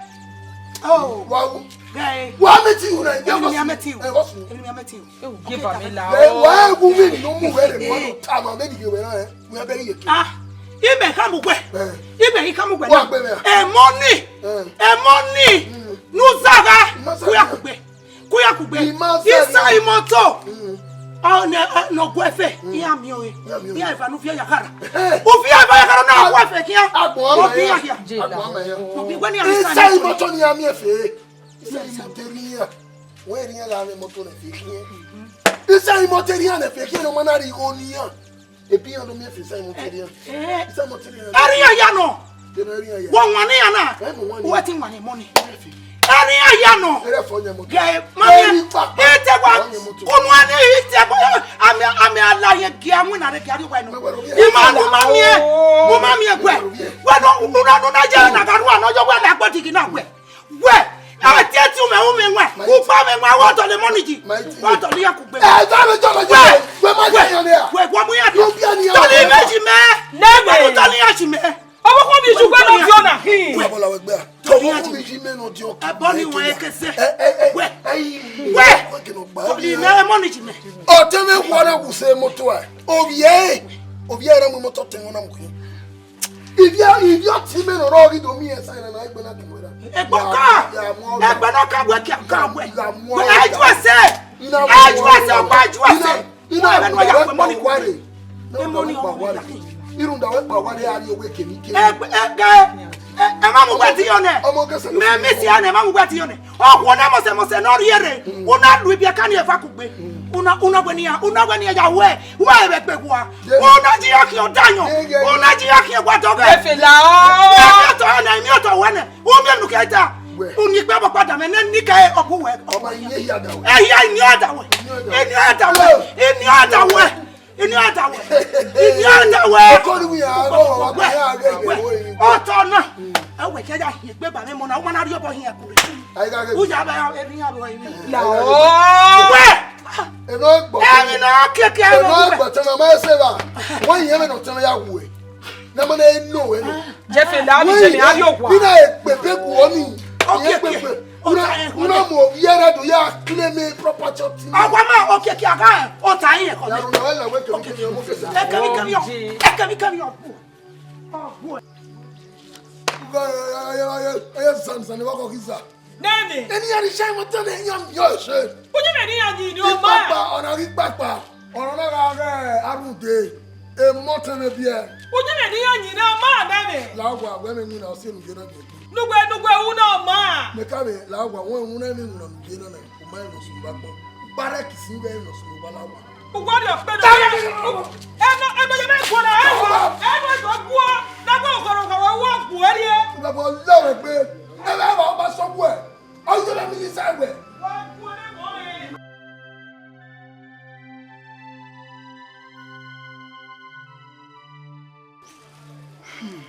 Oh. Wa wu. Gẹ. Wa mẹ ti wu na. Èmi ni a mẹ ti wu. Ẹ wọ́n sùn. Èmi ni a mẹ ti wu. Ẹ wá ẹ̀wù mi nínú mú wẹ́rẹ̀ mọ́ ló ta mọ́ bẹ́ẹ̀ nìyẹn wẹ́rẹ́ ẹ̀. Wíwá bẹ́ẹ̀ nìyẹn. Ah, ibẹ̀ ká mú wẹ̀. Eh. Ibẹ̀ yìí ká mú wẹ̀ Wọ́n náà. Gbé mi à. Ẹ mọ́ ni. Eh. Ẹ mọ́ ni. Mm. Nuzara. Nuzara. Kúyà kúgbẹ́. Kúyà kúgbẹ́. Ìmọ̀ sẹ́ni. Isa ìmọ̀tò. Mm. Ọ̀nà ọ̀nà ọ̀gbọ́n ẹ̀fẹ̀. Mm. Ìyá mi ò yẹ. Ìyá mi ò yẹ. Ìyá ìfànú fi ẹ̀yà kára. Eh. Ó fi ẹ̀yà ìfànú kára náà wọ́n ẹ̀fẹ̀ kíá. Agbọ̀n ọmọ Ó fi yẹn. Ẹ̀yà kíá. Agbọ̀n ọmọ yẹn. Òbí wẹ́n ní àmì Isa sáyẹn. Ìmọ̀tò ni àmì ẹ̀fẹ̀. Isa ìmọ̀tò ni yà. Wọ́n èrì yẹn la àmì mọ́tò rẹ̀ fi kí yẹn. Isa ìmọ̀tò ni yà rẹ̀ fi kí yẹn, ọmọ náà rí igho ni yà. Ebi yẹn ló mi fi Isa ìmọ̀tò ni yà. Eh. Isa ìmọ̀tò ni yà. Ẹ̀rí yẹn yà nọ. Dènà ẹ̀rí yẹn yà. Wọ́n wọ́n ní yà náà. Ẹ mọ̀ wọ́n ní. Wọ́n ti wọ́n ní mọ́ni. Wọ́n fi. Ẹ̀rí yẹn yà nọ. Ẹ rẹ̀ fọ́ yẹn mọ́tò. Gẹ̀ mami. Ẹ̀rí pa. Ẹ tẹ wa. Wọ́n yẹn mọ́tò. Kunu ani ite ko ami ami ala ye gia mu na re gia ri wa no. Ima mu ma mi e, mu ma mi e gbe. Wa no nu na nu na je na ga ru ano yo wa na gbo digi na gbe. Gbe. A ti ti u me u me wa. U pa me wa wa to le money ji. Wa to le ya ku gbe. Ẹ ta ló jọ lọ jẹ. Wẹ ma jẹ yan ni a. Gbe gbo mu ya di. Ló bí ẹni To le yẹn. Meji me. Lẹ́gbẹ̀ẹ́. Wa to le ya si me. Ọmọ kọ́ mi ṣùgbọ́n ló fi ọ̀nà hìn. Wẹ. Bọ́lá wẹ gbẹ́. Tọ́wọ́ mi yí mẹ́nu di ọkàn. Ẹ bọ́ ni wọ́n yẹ kẹsẹ̀. Ẹ ẹ ẹ Wẹ. Ẹ yí. Wẹ. Wọ́n kì í nọ gbà. Tọ́lì mẹ́ ẹ mọ́ ni jì mẹ́. Ọtẹ mi wọ na wù sẹ mọ́tò ẹ. Òbí ẹ. Òbí ẹ rẹ mú mọ́tò tẹ wọn na mú kí. Ìdí ìdí ọtí mi nọ rọ gidi omi ẹ sáyẹn náà ẹgbẹ́ náà kì í wẹ́dà. Ẹgbẹ́ ká. Ẹgbẹ́ náà ká wẹ́ kí a ká wẹ́. Wẹ́ ẹ ju ẹsẹ̀. Ẹ ju ẹsẹ̀ ọgbà ẹ ju ẹsẹ̀. Iná Wọ́n ẹ bẹ nu ọjà pẹ̀ mọ́ni kú. Wárè. Ẹ mọ́ni ọ̀hún. Irun da wẹ kpa wa re a ri owe kemikemi. Ẹgẹ, ẹ ma mu wẹ ti yọ nẹ. Ọmọ kẹsẹ lọ. Mẹ mi si anẹ ma mu wẹ ti yọ nẹ. Ọghuọ na mọsẹ mọsẹ ne ọ rhie rre. Una lu ibiẹka ni eva kugbe. Una, una wẹ nian, una wẹ nian ya wẹ, wẹ vbe gbe gua. Una ji ya khian ọdayọn. Una ji ya khian gua dọghẹ. Efela o. Emiọtọ nẹ, emiọtọ wẹ nẹ. Umiẹn nu kẹta. Wẹ. Uni kpe ọkpa da mẹ nẹ ni kẹ ọghu wẹ. Ọmọ iniẹn hia da wẹ. Ẹhia iniẹn da wẹ. Iniẹn da wẹ. Iniẹn da wẹ. Iniẹn da wẹ. Iniẹn da wẹ. Ọkọ ni wi ya, ọkọ wa ya, ya, ya, ya, ya. Ọtọ na. Ẹ wẹ kẹ ya hiẹn gbe ba mẹ mọ na, u ma na rhie obọ hiẹn ẹkun rre. Ayi ka ke. U ya ba ya, eni ya bọ eni. La o. Wẹ. Eno gbọ. Eni na keke. Eno gbọ tẹmẹ ma se ba. Wẹ yẹn mẹ nọ tẹmẹ ya wẹ. Na mọ na eno wẹ ni. Jefela ni, Jemi, a yo wa. Mina ekpe pe ku oni. Okay, okay. Una, una mo yẹrẹ do ya claim property of thing. Ọgua ma, okay, okay, aga, o ta yin ẹkọ. Ya ru na wẹ la wẹ kemi kemi ọmọ fẹsẹ. Ẹ kemi kemi ọ. Ẹ kemi kemi ọ. Ọ bu. Ẹ, ẹ, ẹ, ẹ, ẹ, zan, zan, wa kọ ki za. Nene. Eni ya ni ṣe mo tẹn ne yan yo ṣe. Uye mẹ ni ya ni ni o ma. Ipapa, ọna ghi kpakpa. Ọna na gha ghe arunde. E mọ tẹn ne biẹ. Uye mẹ ni ya ni ni o ma nene. La wa, wẹ mẹ ni na, ọ si enu ye na gbe. Nugbe, nugbe, u na ma. Mẹ ka vbe la wa, wẹ u na ni na ye na na, u ma nọ sunu ba gbọ. Barẹ kisi vbe nọ sunu ba la wa. Uwari ọkpẹdẹ. Ẹnu, ẹnu yẹ mẹ guọna, ẹnu, ẹnu ẹdọ guọ, na gbọ ọgọrọ ọgọrọ wọ guọ ẹriẹ. Ìgbàgbọ́ lọ́wọ́ pé ẹ bá bá ọba sọ wẹ̀, ọyọ́ bá mi ní sáwẹ̀. Hmm.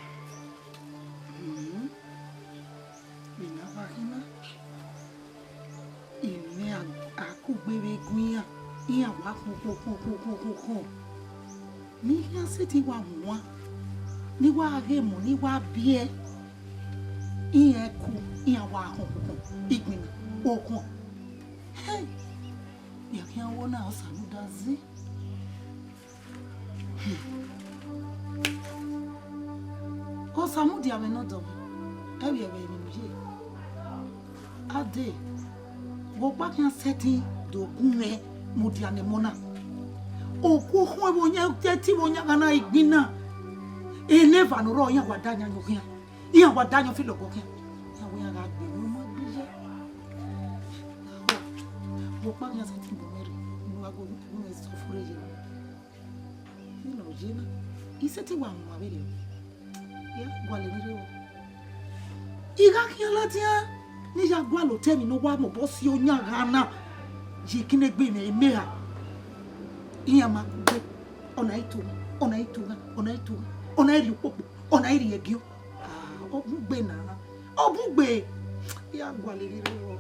Hmm. Vbe ne a wa khin na, emwi ne a, a kugbe vbe gun iran, iran wa khọn khọn khọn khọn khọn khọn khọn. Ne iran sẹtin wa wan, ne I wa ghe emọ, ne I wa biẹ, iran ku, iran wa khọn khọn khọn, igbinna, okhọn. Hey! Ya khian wo na, Osamudia zẹ. Osamudia mwẹ ne ọdọ mwẹ, ẹ vbiẹ vbe emwi ne u ye. Ade, vbe ọkpa khian sẹtin do gun mwẹ mudia ne ẹmọ na. Okuo khuẹn vbe oyan, ẹtin vbe oyan gha na, igbinna. Eneva ne ọ rrọọ, iran wa da yan ye okhian. Iran wa da yan filo ọgọ khian. Iran wẹ iran gha gbe emwi, ọ ma gbe ye. Vbe ọkpa khian sẹtin bu mwẹ rre, ne u gha gu mwẹ suffer ye. Vbene ọ ye na, I sẹtin wa wan vberriọ, I ya gualọ emwi rre vbọ. I gha khian ladian ne I ya gualọ otọ emwi ne ọ wa mobọ si oyan gha na, ye ekinegbe mwẹ emeha. Iran ma kugbe, ọna i to ghan, ọna i to ghan, ọna i to ghan, ọna i rhie ukpokpo, ọna i rhie ẹgiọ. Ah, ọ bun gbe na, ọ bun gbe. I ya gualọ emwi rre vbọ.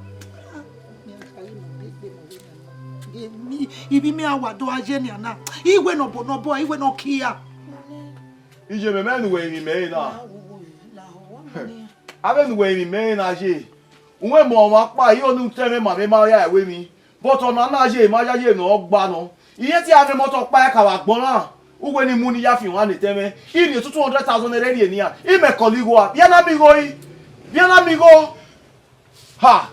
Ah, mẹ a kha ye ma gbe gbe ma vbe na. Ghe mi, ivbi mẹ a wa do a ye nian na. Iwe ne ọ bo ne ọ bọ, iwe ne ọ kia. Iye mẹ, mẹ ne uwẹ rinmwian mẹ na. Avbe ne uwẹ rinmwian mẹ na ye. Uwẹ mọ ọmwa ọkpa, I ho ne utẹn mwẹ ma vbe ma ya ẹvbo emwi. But ọna na ye, ma yayi emwi ne ọ gba nọ. Irẹn te a mwẹ imọto ọkpa ẹka vbe agbọn na. Uwẹ ne I mu ne I ya fian ọnrẹn ne etẹn mwẹ. I rhie two hundred thousand naira rhie nian. I mẹ kọlọ igho a. Biẹ na miẹn igho i. Biẹ na miẹn igho. Ha!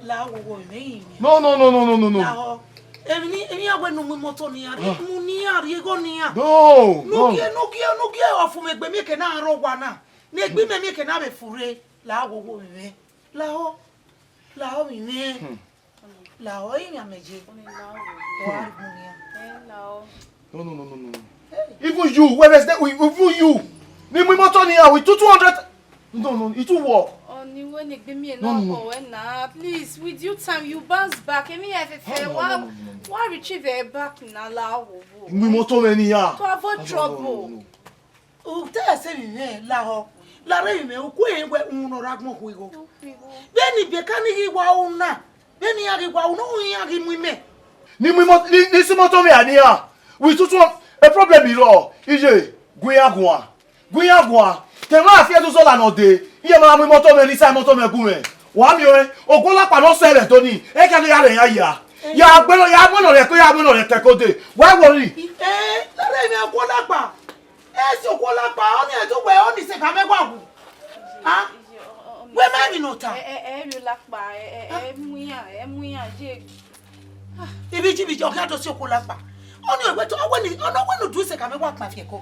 La wowo emwi yin mẹ. No, no, no, no, no, no, no. Lahọ. Emwi ni, emwi a wẹ ne u mu imọto nian, rhie mu nian, rhie igho nian. No, no. Nugie, nugie, nugie, ọfumwegbe mieke na rre owa na. Ne egbe imẹ mieke na vbe furre. La wowo emwi. Lahọ. Lahọ emwi mwẹ. Hmm. Lahọ, I yan mẹ ye. Ọ gha gu nian. Eh, lahọ. No, no, no, no, no. Hey. Even you, where is that? Even you. Ni mu imọto nian with two, two hundred. No, no, it too work. Ọni wẹ ne egbe miẹn na ọkọ wẹ na. Please, with due time, you bounce back. Emwi ya fẹfẹ. No, no, no, no, no, no. Wa retrieve ẹ back na, la wowo. Mu imọto mwẹ nian. To avoid trouble. No, no, no, no, no. U te ẹse vbe mwẹ lahọ, la rre vbe mwẹ, u ku ẹre wẹ uhunmwu ne ọ rre agbọn khu igho. Vbene ibiẹka ni ghi wa ru na, vbene iran ghi wa ru na, iran ghi mu imẹ. Ni mu imọ, ni, ni si imọto mwẹ a nian, with tutu, a problem i rrọọ, iye, gu iran guan, gu iran guan, te emwa fi ẹdẹ uzọla nọ dee, iran ma mu imọto mwẹ ne I sa imọto mwẹ gu mwẹ. Wa miẹn ọnrẹn, Oguọlakpa ne ọ sẹ vbe Ẹdo nii, ẹghẹ ne iran rre iran ya. Ya gbe nọ, ya mu nọ rẹn ẹko, ya mu nọ rẹn ẹko dee. Wa worry. Eh, la rre vbe Oguọlakpa. Esi Oguọlakpa, ọni ẹdẹ uwẹ, ọni sẹ ka mẹ wa wu. Ah? Wẹ ma emwi ne ọ ta? Ẹ, ẹ, ẹ, Oguọlakpa, ẹ, ẹ, ẹ mu iran, ẹ mu iran ye. Ah, ibiji, ibiji, ọ khian do si Oguọlakpa. Ọni ọ wẹ to, ọ wẹ ni, ọni ọ wẹ ne u du sẹ ka mẹ wa kpa fi ẹko.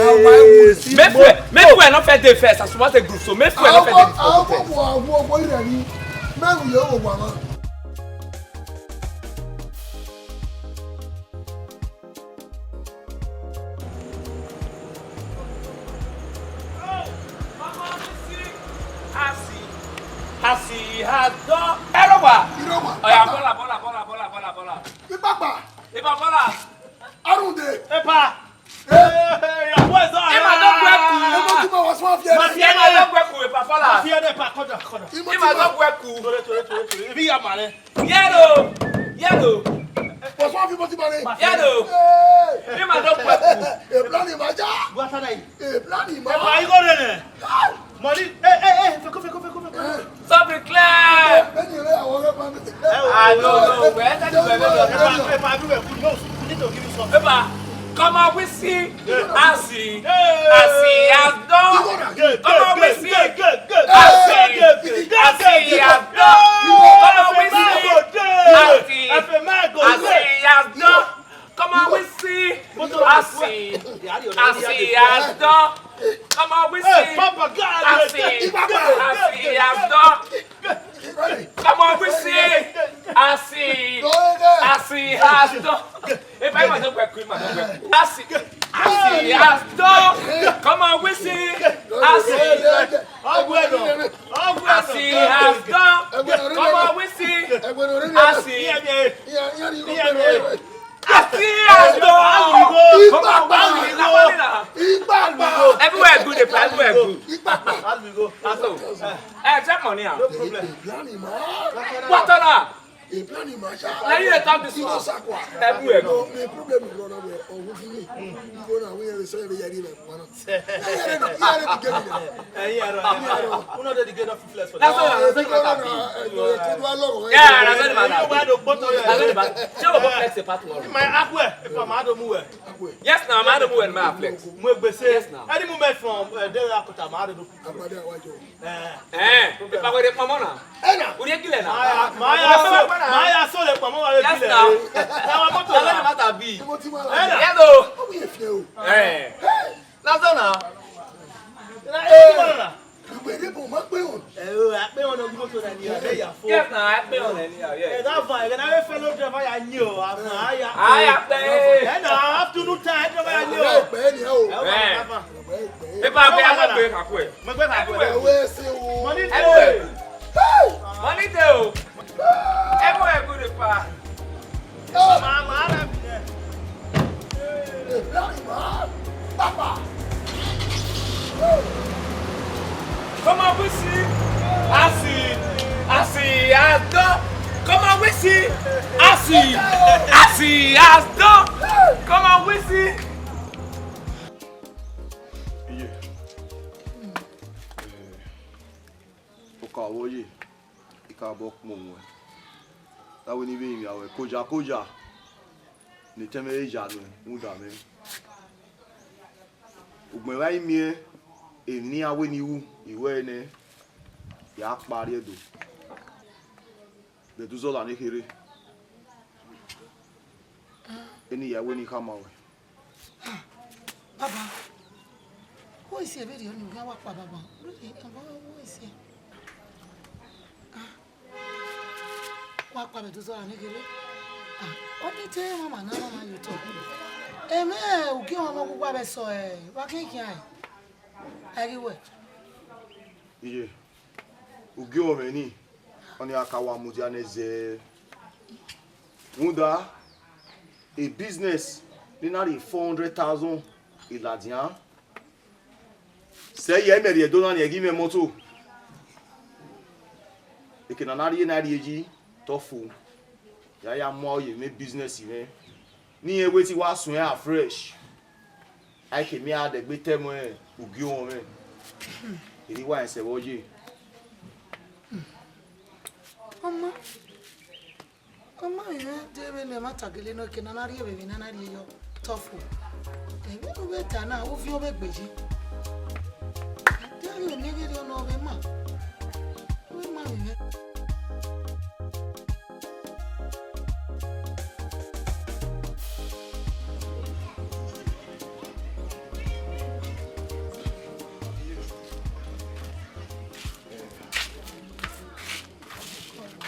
Make fuel, make fuel no first dey first, as we want a group, so make fuel no first dey first. Àwọn ọmọ, àwọn ọmọ, àwọn ọmọ ilẹ̀ ni, mẹ́rin yóò wò wà wọ́n. Asi, asi, adọ. Ẹrọ wa. Irọ wa. Ọya, bọla, bọla, bọla, bọla, bọla, bọla. Ipapa. Ipa bọla. Arunde. Epa. Ima dọ gbe ku. Emo ti ma wa sọ fi ẹre. Ima dọ gbe ku, epa bọla. Fi ẹre, epa, kọda, kọda. Ima dọ gbe ku. Tore, tore, tore, tore. Ebi ya ma rẹ. Yellow, yellow. What's wrong with you, Motibani? Yellow. Hey. Ima dọ gbe ku. A plan in my job. What are they? A plan in my. Why you go there? Money. Hey, hey, hey. Feko, feko, feko, feko. Something clear. Many lay our work, man. I don't know. Where that you were. Epa, epa, you were good. No, we need to give you something. Epa, come on, we see. Asi, asi, adọ. Come on, we see. Asi, asi, adọ. Come on, we see. Asi, asi, Come on, we see. Hey, Papa, God, I see. I see, I saw. Come on, we see. I see. I see, I saw. If I want to work with my work. I see. I see, I saw. Come on, we see. I see. I see, I saw. Come on, we see. I see. I see, I saw. Come on, we see. Everywhere good, dey plan, everywhere good. As we go. As we go. Hey, check money out. No problem. What on? He plan him, man. Now you dey talk this one. Everywhere. No, the problem is not where or who me. You go now, we have to say we are in one. Ẹ̀yin ẹ̀rọ, ẹ̀yin ẹ̀rọ. Who know they get off flex for that? That's all. That's all. Yeah, that's all. That's all. Ṣé o kò flex a part tomorrow? My akwe, if I'm out of nowhere. Yes, now I'm out of nowhere, my flex. Mo gbèsè. Yes, now. Any moment from, uh, there, I could have out of. Eh, ipa wẹrẹ pamọ na. Ẹna. Uri ekilẹ na. Maya, maya so, maya so le pamọ wa. Yes, ekilẹ. Now. Na wa moto. That's what the matter be. Ẹna. Yes, o. Ọmọ yẹn fi o. Eh. That's all na. Na e ti mọ na. Ìwé dé bọ̀, má pé wọn. Eh, o, a pé wọn na, ojú mọ́tò na ni, a bẹ ya fo. Yes, na, a pé wọn na ni, yes. Eh, that fine, then I fellow driver ya ni o, a fine, a ya. A ya pé. Eh, na afternoon time, driver ya ni o. Ẹ pẹ́ ni o. Eh, wa, wa, wa. Ẹ bá gbé, a bá gbé kakú ẹ. Mo gbé kakú ẹ. Ẹ wé sí o. Money dey. Hey! Money dey o. Everywhere good, pa. Come on, we see. I see. I see. I don't. Come on, we see. I see. I see. I don't. Come on, we see. Iye. Oka wo ye. I ka bọ kpọnmwẹ. Te avbe ne I vbe rinmwian ruẹ koja koja ne etẹn mwẹ ya nuẹn rhunmwuda mwẹ. Ugbẹn vbe a i miẹn emwi ne iran wẹ ne I ru, I wẹ nẹ, ya kpa rrie do. Vbe ẹdẹ uzọla ne kherhe, eni ya wẹ ne I khama ruẹ. Ah, baba, wo esi ẹvbe rriọ ni, u gha wa kpa baba. Really, baba, wo esi. Ah, wa kpa vbe ẹdẹ uzọla ne kherhe. Ah, ọ ni te mama na, mama ye otọ. Ẹmwẹ ugie ọmọ ọmọ uwa vbe sọ ẹ, wa kẹn khian ẹ. A ghi wẹ. Iye, ugie ọmọ ni, ọnii a ka wa mudia nẹ zẹ. Rhunmwuda, a business ne na rhie four hundred thousand ladian. Sẹ ye imẹ rhie Ẹdo na ni, ẹ ghi mwẹ moto. Eke ne a na rhie na rhie yi, te ọ fo. Ya ya mu aro ye mwẹ business mwẹ. Ne irẹn wẹ te I wa suẹn a fresh. A i ke miẹn a dẹgbe te ẹmwẹ ugie ọmọ mwẹ. Erha I wa rẹn sẹ vbe ọ ye. Ọ ma, ọ ma, vbe mwẹ de vbene ẹmwata gele nọ, eke ne a na rhie vbe emwi ne a na rhie yọ, te ọ fo. Ẹmwẹ ne u vbe ta na, u viọ vbe egbe yi. De vbe miẹn ghe rriọ nọ vbe ma. U vbe ma vbe mwẹ.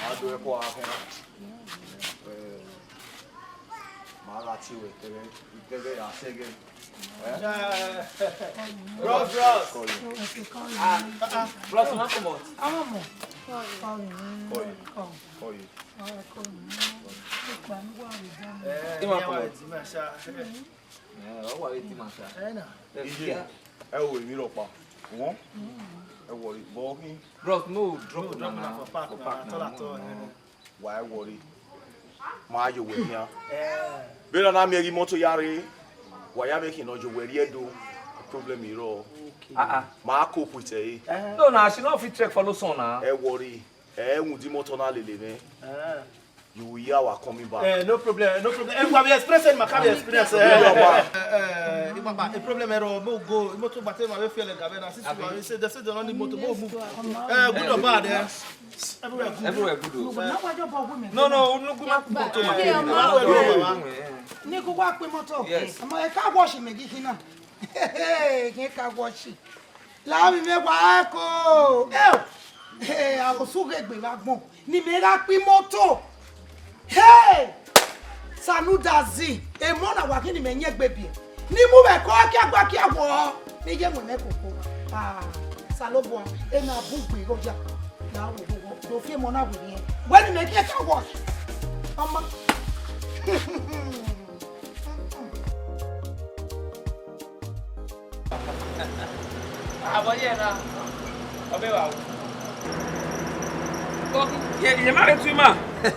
Ma do ẹko a khin. Eh, ma gha tie ruẹ, te vbe, te vbe ya sẹ ghe. Eh? Bros, bros. Call you. Ah, ah, ah. Bros, you wan comot? Call you. Call you. Call you. Eh, you wan comot? Eh, ọ wa re ti ma sha. Eh, na. Ije, ẹ wo emwi rhọkpa. Wọ́n? Ẹ wọrọ, but khin. Bros, no, drop it down now. For park now, at all, at all, eh. Wa ẹ wọrọ. Ma ye owẹ khian. Eh. Vbene a na miẹn ghe imọto ya rre, wa ya vbe khin ne ọ ye owẹ rrie do, problem i rrọọ. Okay. Ah, ah. Ma cope with ẹre. Eh. No, na, she no fit trek follow sun na. Ẹ wọrọ, ẹ rhunmwuda imọto na lele mwẹ. Eh. You will hear our coming back. Eh, no problem, no problem. Eh, we have experience, ma ka be experience. Eh, eh, eh, eh, eh, problem ero, mo go, motor battery ma be fail ga be na, since we say, they say they don't need motor, mo move. Eh, good or bad, eh? Everywhere good. Everywhere good. No, no, no, good man, motor ma. Ni ko wa pe motor. Yes. Ọmọ ẹ ká wash mi gidi na. Hey, hey, hey, car wash. La mi mẹ wa ẹko. Eo. Hey, a osu ghe egbe vbe agbọn. Ne imẹ gha kpe imoto. Hey! Sanudazi, emọ na wa khin ne imẹ yan egbe biẹ. Ne I mu vbe ẹko kia gba kia wọ. Ne I ye mu ẹmwẹ koko. Ah, Osanobua, ena bu gbe igho ya. Ya wo, wo, wo. Do fi emọ na werriẹ. Wẹ ne imẹ khian car wash. Ọma. Abọ ye na, ọ bẹ vba o. Ye, ye ma vbe tu ima. Wẹ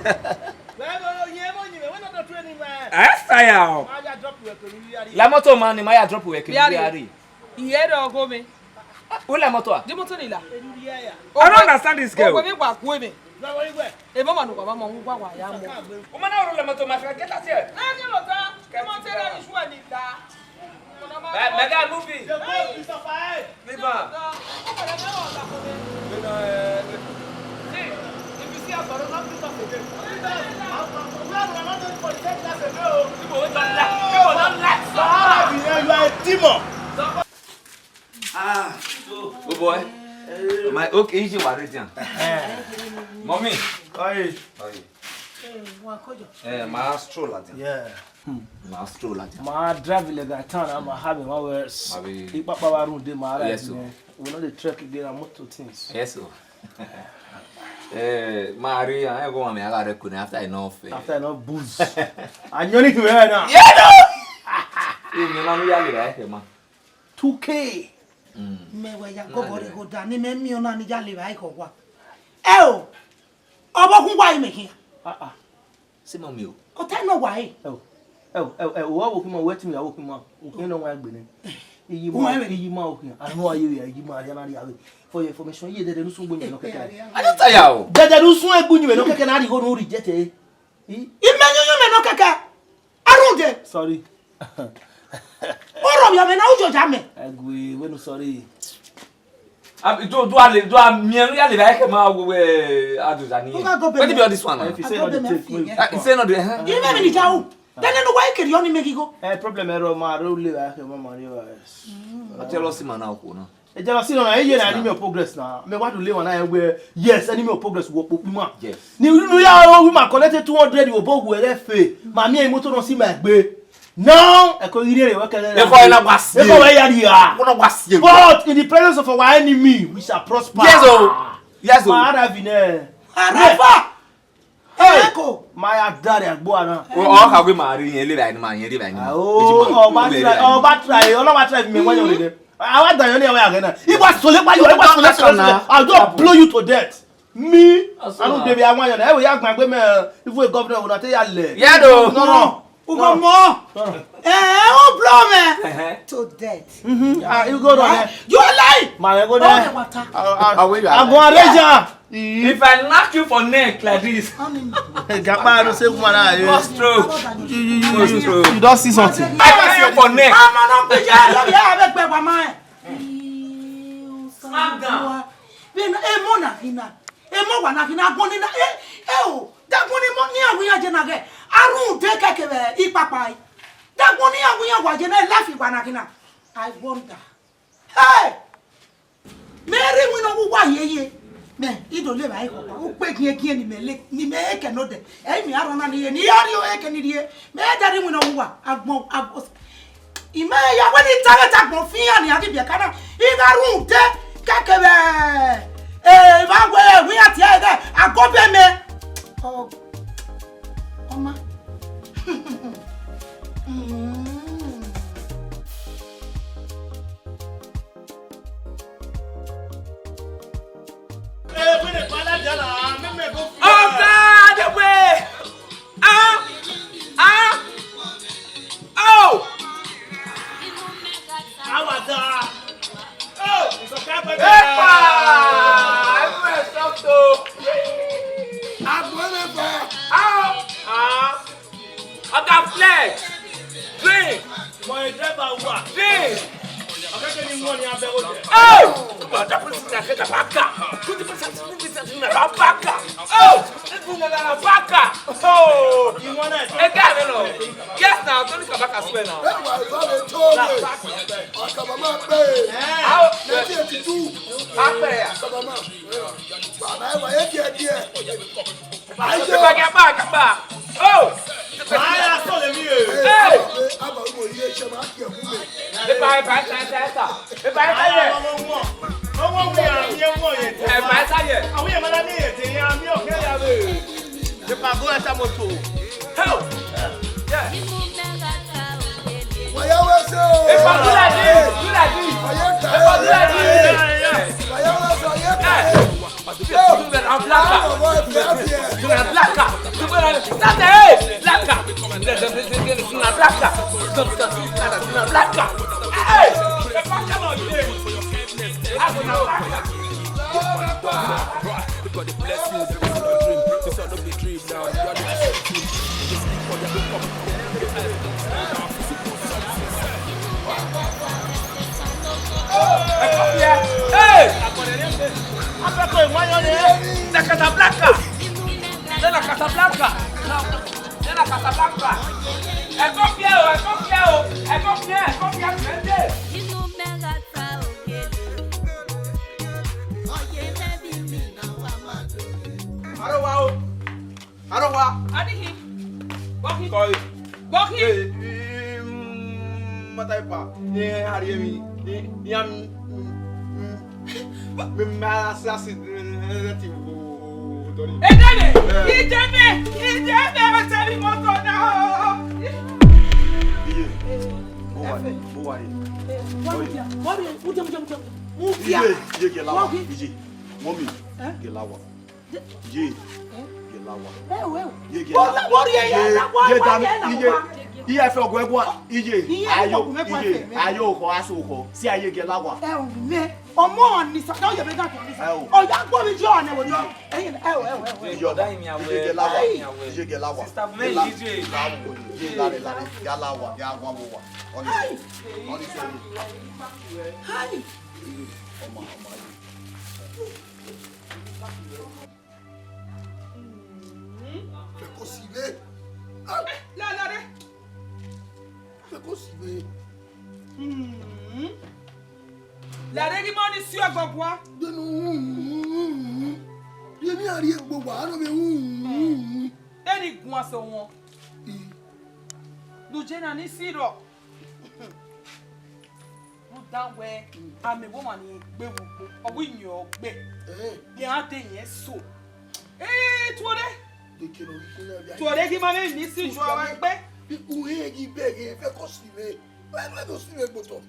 vbe ye vbe oyin mwẹ, wẹ na do tu eni mwẹ. Ẹ sa ya o. Ma ya drop wẹ kevbe ivbi a rri. La moto ma ni ma ya drop wẹ kevbe ivbi a rri. Iye rẹ ọgho mwẹ. U la moto a? Di moto ni la. Eni ivbi a ya. I don't understand this girl. Owe mi gua gue mwẹ. Gua wẹ igwe. Emọ ma ne uwa ma mọ, uwa wa ya mọ. Woman, I don't let motor, my friend. Get out here. Ẹ ni motor, motor ni iṣu ẹ ni la. Mẹ, mẹ guy, move it. Leave am. You know, eh, see, if you see us, don't please us again. People wey don't like, people wey don't like. You are a demon. Ah, oh boy. My, okay, easy wa ready am. Mommy. Oi. Oi. Eh, ma stroll at him. Yeah. Ma stroll at him. Ma drive like a town, I'm having my words. Abi. Ipapa wa run dey, ma ride. Yes, sir. We know the truck again, I'm up to things. Yes, sir. Eh, Maria, I go on me, I got a connect after enough. Eh. After enough booze. I know it well now. Yeah, no. You know, I'm here, right, man. Two K. Mm. Mẹ wẹ ya gọbọ rre igho da ne imẹ miẹn ọna ni ya levba igho owa. Ẹ o, ọvbokhan uwa imẹ khian. Ah, ah. Sẹ ma miẹn o. Ọta nọ wa re. Ẹ o, ẹ o, ẹ o, ẹ o, uwa wo khin ma, uwa timi ya wo khin ma, ukhin nọ wa gbe nẹ. Iyi ma, uwa rẹ. Iyi ma okhin. Anu wa ye, iyi ma, ya na ria vbe. For your information, iye dẹdẹ ne usun gbe yẹn nọ kẹkẹ. A na ta ya o. Dẹdẹ ne usun egbe yẹn nọ kẹkẹ na ri igho ne u reject e. I? Imẹ yọyọ mẹ nọ kẹkẹ. Arunde. Sorry. Ọrọ vbe ọmọ na u jọja mẹ. Ẹgui, wẹ nu sorry. Ab-, do, do a le, do a miẹn ya levba ẹkẹ ma wo wẹ aduza ni. Wetin be all this one now? If you say no dey take, make you. Ah, he say no dey, huh? Imẹ mi ni ja u. Dẹdẹ ne uwa i kere ọni mẹ ghi igho. Eh, problem ẹrọ ma rre u levba ẹkẹ ma ma rre wa. A jealousy man na okhuo na. E jealousy na, e ye na enemy of progress na. Mẹ wa do le emwa na rẹn wẹ, yes, enemy of progress wo kpokpo ima. Yes. Ni unu ya ro wi ma collect two hundred wo bo wu ẹre fe. Ma miẹn imoto nọ si ma egbe. Now, ẹ ko ghi rre wẹ kẹrẹ. Ẹ kọ ẹ na wa si. Ẹ kọ wẹ ya ria. Wọ́n na wa si. But in the presence of our enemy, we shall prosper. Yes o. Yes o. Ma ara vi nẹ. Arafa. Hey! Eko. Ma ya dare agbo ana. O, ọ ka gbe ma rre yẹn levba ni ma yẹn levba ni. Ah, o, ọba try, ọba try, ọlọba try mi wa yọ rere. Awa da yọ ni awa ya gẹ na. Iwa sole pa yo, iwa sole sole. I'll just blow you to death. Me, I don't dey be awa yọ na. E we ya gbangbe me, even a governor una te ya le. Yeah, though. No, no. Ugo mo. Eh, o blow me. Uh-huh. To death. Mm-hmm. Ah, you go down there. You are lying. Ma, I go there. Oh, the water. I, I, I will. I go arrange am. If I knock you for neck like this. Gapa no say woman ah. Go stroke. You, you, you, you, you, you don see something. I knock you for neck. I'm not picture. Smack down. Then, eh, mona hina. Emọ wa na khin agbọn ni na, eh, eh, o, dagbọn ni mọ ni awu iran je na ghẹ, a rhunmwuda kẹkẹ vbe ikpakpa ẹre. Dagbọn ni awu iran wa je na, life wa na khin na. I wonder. Hey! Mẹ rhie iwinna uwa hiehie. Mẹ, I do le vba ekhọkpa, ukpe giẹngiẹn ni mẹ le, ni mẹ he kẹ nodẹ. Ẹ i miẹn arrọọ na ni rhie, ne I ya rhie ọre kẹ ni rhie. Mẹ i da rhie iwinna uwa, agbọn, agbọn. I ma ya wẹ ne I ta ghẹ ta agbọn fi iran nian ghi biẹ ka na, I gha rhunmwuda kẹkẹ vbe, eh, evba wẹ, wẹ iran tie ẹghẹ, a gobọ mẹ. Ọ, ọ ma. Mm. Ọga de we. Ah! Ah! Oh! Awada! Oh! Epa! Everywhere stop to. Agbọn mẹ fọ. Ah! Ah! Oga Flex! Drink! Mọ e driver wa. Drink! Ọkẹkẹ ni wọn ni abẹ wo jẹ. Oh! Come on, that person can get a back. Baka. Oh, baka. Oh, you wanna? Ẹ ká rẹ lọ. Yes now, don't look at back as well now. Ẹ wà ìbáwí tó rè. Àkàbà máa pè é. How? Nineteen eighty-two. How? Àkàbà máa. Bàbá ẹ wà yé díẹ̀díẹ̀. Bàbá ẹ jẹ́. Bàbá, bàbá, bàbá. Oh! Aya sọ lèmi e. Hey! Aba wo ye ṣe ma kí ẹ mú mi. Eba, eba, eba, eba, eba. Eba, eba, eba. Ọmọ wọn. Ọmọ wọn yà ni ẹ wọ yẹn. Eba, eba, eba. Àwọn yẹn máa ní èdè yẹn, àmì ọ̀kẹ́ yà wẹ̀. Eba, go enter motor. Help! Yeah. Wàyà wẹ̀ ṣe o. Eba, do like this, do like this. Wàyà kà é. Eba, do like this. Wàyà wẹ̀ ṣe, wàyà kà é. Hey! Black. Black. Black. Black. Black. Hey! God, the blessings, every single dream. This all no be dream now. Reality. Hey! Afẹ́kọ̀ọ́ ìwáyọ̀ ni ẹ́. Na Casablanca. Na Casablanca. Na Casablanca. Ẹ̀kọ́ fiẹ́ o, ẹ̀kọ́ fiẹ́ o, ẹ̀kọ́ fiẹ́, ẹ̀kọ́ fiẹ́ fẹ́ẹ́ dé. Inú mẹ́ra ta òkèlè. Ọyẹ lẹ́bi mi náà wà máa dòde. Arọwa o. Arọwa. Adihi. Bọkhi. Kọe. Bọkhi. Ee, mm, mata ipa. Ee, ari emi. Ee, ya, mm, mm, mm. Mi ma sa si, mm, ti wo, wo, wo, wo, wo. Edebe, idebe, idebe, ọtẹn ni mọtọ na. Iye. Mo wa, mo wa ye. Wa mu dia, wa mu dia, mu dia, mu dia, mu dia. Iye, iye, gẹla wa. Iye. Mọmi, gẹla wa. Ye, ye la wa. Ẹ o, ẹ o. Ye, ye la wa. Wọ́n rí ẹyẹ la wa, wọ́n rí ẹyẹ la wa. Iye, iye ẹfẹ ọgọ ẹgua, iye, ayo, iye, ayo ọkọ, aso ọkọ, si aye gẹ la wa. Ẹ o, mẹ, ọmọ ni sa, ọ yẹ bẹ gàtọ ni sa. Ẹ o. Ọya gbọ́ mi jọ ọ̀nà ìwòye. Ẹyin, ẹ o, ẹ o, ẹ o. Iye ọ̀dà, iye gẹ la wa, iye gẹ la wa. Sister, me, iye la wa, iye la wa, ya la wa, ya wa wo wa. Honestly, honestly. Hi. Ọmọ, ọmọ, ayo. Fẹko si vbe. La, la, la. Fẹko si vbe. Lare ghi ma ni si ọgbọ gua. Denu. Ye ni a rhie egbe wa, a nọ vbe. Eni guan sẹ wọn. I. Duje na ni si rọ. Rhunmwuda wẹẹ, amẹ vbe ọmwa ni gbe vbe ugbo, ọ wẹ iyẹn ọ gbe. Ẹhẹn. Rẹn a de yẹn so. Ee, tuorre. Tuorre ghi ma vbe ni si ju ọmwa gbe. Uhe ghi bẹghe, fẹko si vbe. Wẹ, wẹ do si vbe gbotọ.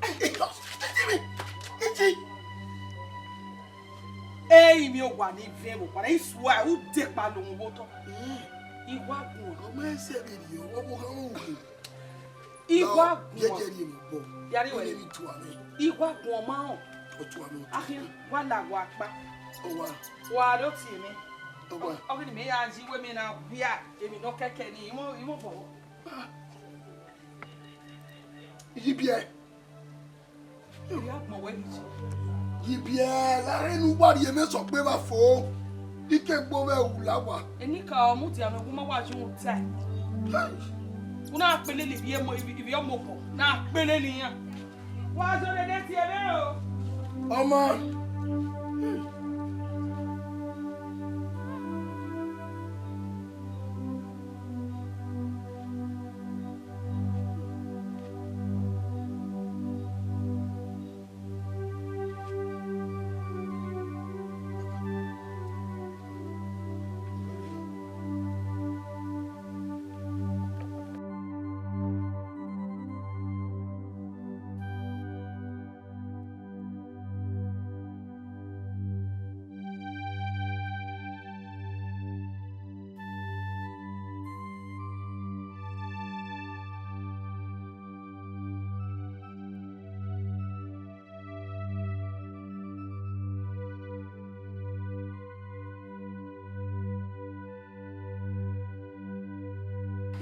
Iji mi. Iji. Ee, ivbi owa ni vẹn vbe okhuo na, I swear, u dekpa lo mu vbe otọ. Mm. I wa guan. Ọmọ ẹsẹ vbe rhie, ọmọ gha mu uhe. I wa guan. Jẹjẹ rhie mu bọ. Ya rhie wẹ. Tua mwẹ. I wa guan ma họn. Ọ tua mwẹ. Akhin, wa la wa kpa. Ọ wa. Wa do tie mẹ. Ọ wa. Ọ ghi ni mẹ ya yi wẹ mẹ na wia, emwi nọ kẹkẹ ni, I mọ, I mọ bọ. Ah. Iye ibiẹ. Eri agbọn wẹ ni je. Iye ibiẹ, la rre ne uwa rhie mwẹ sẹ ọkpa evba fo. Ike gbe ovbi ẹre ru la wa. Enikaro mudia mwẹ, gu ma wa ye uhunmwu tae. Hey. U na kpele ne ivbi ọmọ, ivbi, ivbi ọmọ obọ, na kpele ne iran. Wa zẹ odede tie mwẹ o. Ọmọ.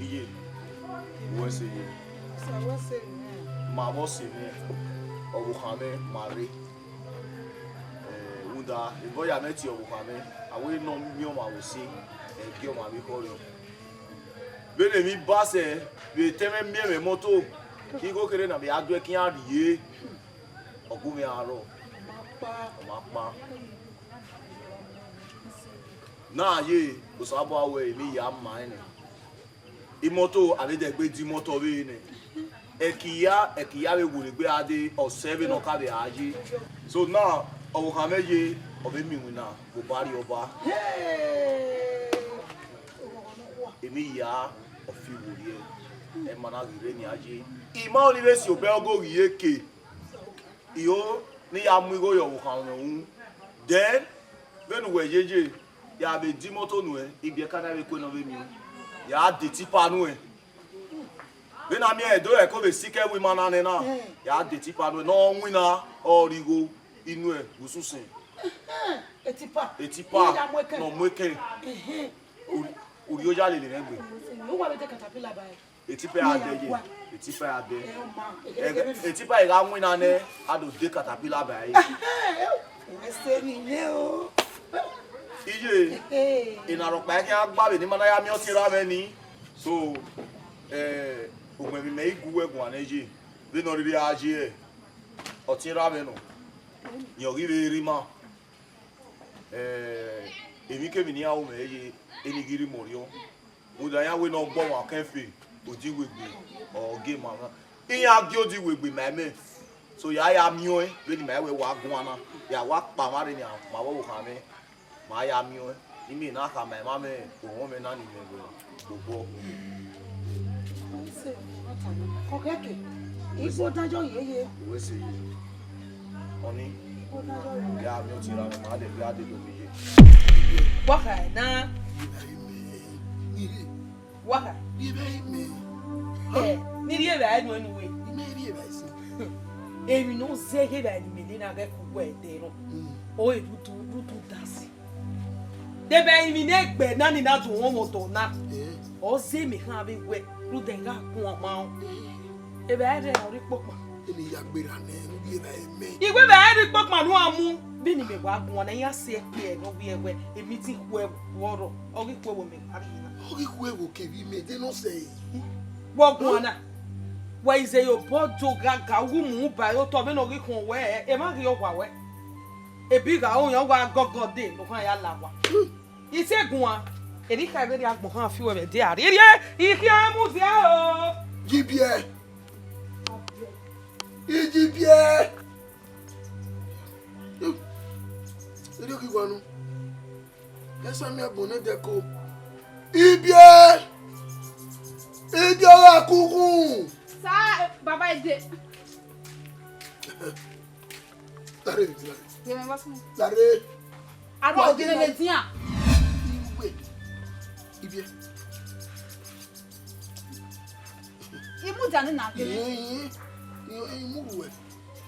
Iye, uwẹ sẹ ye. Sẹ wẹ sẹ nẹ. Ma vbọ sẹ nẹ, ọvbokhan mwẹ ma rre. Eh, u Rhunmwuda, evba ya mwẹ tie ọvbokhan mwẹ, a wẹ ne ọ miẹn ọmwa vbe ose, ẹ gie ọmwa vbe khọriọ. Vbene emwi ba sẹ, vbe etẹn mwẹ miẹn mwẹ imọto, igho kherhe ne a vbe ya duẹ ke iran rrie, ọ gu mwẹ arrọọ, ọ ma kpa. Na ye, Osanobua wẹ emwi hia ma ẹnẹ. Imọto, a vbe dẹ egbe de imọto vbe nẹ. Ẹki hia, ẹki hia vbe werriegbe a dee, ọ sẹ vbene ọ ka vbe a ye. So now, ọvbokhan mwẹ ye, ọ vbe miẹn iwinna vbe obọ Arriọba. Emwi hia, ọ fi werriẹ, ẹ ma na ghi rre ne a ye. I ma ọnii vbe si obẹ ọghe oghi eke. Iro ne I ya mu igho ye ọvbokhan mwẹ ru. Then, vbene uwẹ yeye, ya vbe de imọto nuẹn, ibiẹka na vbe kue ne ọ vbe miẹn. Ya de tipa nuẹn. Vbene a miẹn ẹdẹ ẹko vbe sikẹ ẹvbo ima na nẹ na, ya de tipa nuẹn, ne ọ winna, ọ rhie igho, inuẹn vbe usunsun. Etipa. Etipa, ne ọ mu ekẹn. Urhi oya lele mwẹ gbe. Uwa vbe de caterpillar ba ẹre. Etipa ya dẹ ye, etipa ya dẹ. Etipa i gha winna nẹ, a do de caterpillar ba ẹre. Ẹse ni ye o. Iye, ena rhọkpa i khian gba vbe ne ima na ya miẹn ọtẹn erha mwẹ ni. So, eh, ugbẹn vbe imẹ i gu uwẹ guan nẹ ye, vbene ọ rhirhi a ye, ọtẹn erha mwẹ nọ, rẹn ọ ghi vbe rre ima. Eh, emwikemwi ne iran ru mwẹ ye, eni ghi rre imẹ orhiọn. Rhunmwuda iran wẹ ne ọ gbe ọmwa kẹn fe, odiwegbe, ọ gie ma mwa. Iran gie odiwegbe ma imẹ. So ya ya miẹn ọẹn, vbene ima wẹ wa guan na, ya wa kpa mwa rre nian, ma vbe ọvbokhan mwẹ, ma ya miẹn ọẹn. Imẹ na khama emwa mwẹ, ohọn mwẹ na ni mẹ vbe obọ. Ọkhẹke, igbo dan yọ yeye. Uwẹ sẹ ye. Ọni, ya miẹn ọtẹn erha mwẹ, ma dẹ gbe a dede ovbi ye. Wa kha na. Wa kha. Ẹ, ne I rhie vbe a nuẹn nuwe. Emwi ne ọ zẹ ghe vbe a ne imẹ na ghẹ ku wẹ ẹdẹ rọ. Ọ re rudu, rudu dasi. Debe emwi ne egbe na ni na do wọn vbe ọdọ na. Eh. Ọ zẹ mẹ khan vbe wẹ, rhunmwuda I gha guan ma. Eh. Evba ẹre ọ rre ikpokpan. Eni ya gberra nẹ, ne u rhie evba ẹmẹ. I wẹ evba ẹre ikpokpan ne u a mu, vbene imẹ wa guan na, iran si ẹkpẹ ne ọ wẹ wẹ, emwi ti khuẹ vbe ọrọ, ọ ghi khuẹ vbe mẹ wa rhie na. Ọ ghi khuẹ vbe okevbe imẹ, de ne ọ sẹ ẹre. Wẹ ọ guan na, wẹ i zẹ ye obọ do ghaga, u ghi mu ba ẹre otọ vbene ọ ghi khuọn wẹ, emwa ghi ọwa wẹ. Ebi gha ru yan wa gọgọ de ne okhan ya la owa. I te guan, erha I kha vberriọ agbọn khan fi uwẹ vbe ẹdẹ a rhirhiẹ, I khian mudia o. Yi biẹ. I yi biẹ. Erriọ ghi wa nu. Esa miẹn agbọn nẹ dẹko. Ibiẹ! Ibiẹ ọghe akukhun! Sa, baba ede. Lare, lare. Yẹmẹ bọ sunu. Lare. Aro ọgẹnẹ ladian. Iwe. Ibiẹ. Imudia ne na gele. Iye, iye, iye, imu ruẹ.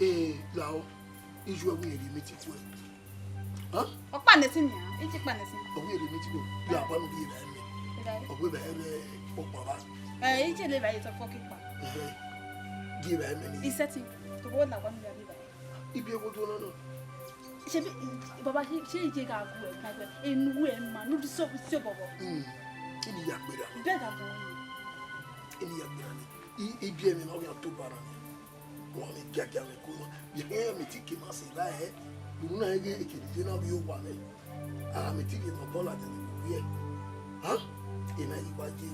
Eh, lao. Iye, wẹ rhie mẹ ti khuẹ. Hàn? Ọ kpa nẹ ẹtin nian, I te kpa nẹ ẹtin. Ọ wẹ rhie mẹ ti khuẹ. Ya ba nu bi ra mẹ. Ra. Ọ wẹ ba rẹ ọkpa ba. Eh, I te le ba ye tọ fọ ke kpa. Eh. Di ra mẹ ni. Isẹtin. To bo la wa nu ya ni ba. Ibiẹ wo do na na. Ṣebí, baba, ṣé, ṣé I je gha gu ẹ, gha gu ẹ, enu ẹ ma, ne u do so, so bọbọ. Hmm. Eni ya gbera. Bẹgha gan ni. Eni ya gbera ni. I, ibiẹ mẹ ma wẹ to bara ni. Wa mẹ giagia mẹ ko na. Ye mẹ ti ke ma se la ẹ. Unu na ghe ekele je na bi owa mẹ. A mẹ ti ghe ma bọla de ni ko ye. Ha? Ena yi wa ye.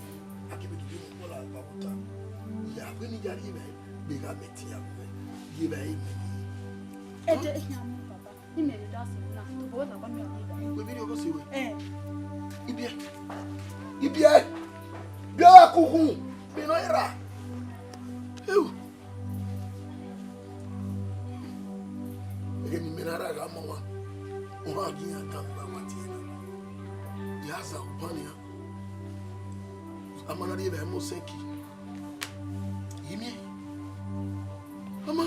A ke be ghe ma bọla ba buta. Ya wẹ ni ya ri mẹ. Be gha mẹ ti ya mẹ. Ye ba e mẹ ni. Ede, eh, ya mu baba. Imẹ rre da sẹ na, to bo na ba mi ọghe ba. Wẹ vberriọ ọghe ọse wẹ? Eh. Ibiẹ. Ibiẹ. Biẹ ọghe akukhun. Mẹ nọ erha. Eu. Ẹghẹ ne imẹ na ra gha ma ọmwa. Ọmwa ghi iran kan vbe awa tie na. Ya za ọkpa nian. A ma na rhie vbe ẹmwẹ osẹnki. Imiẹn. Mama.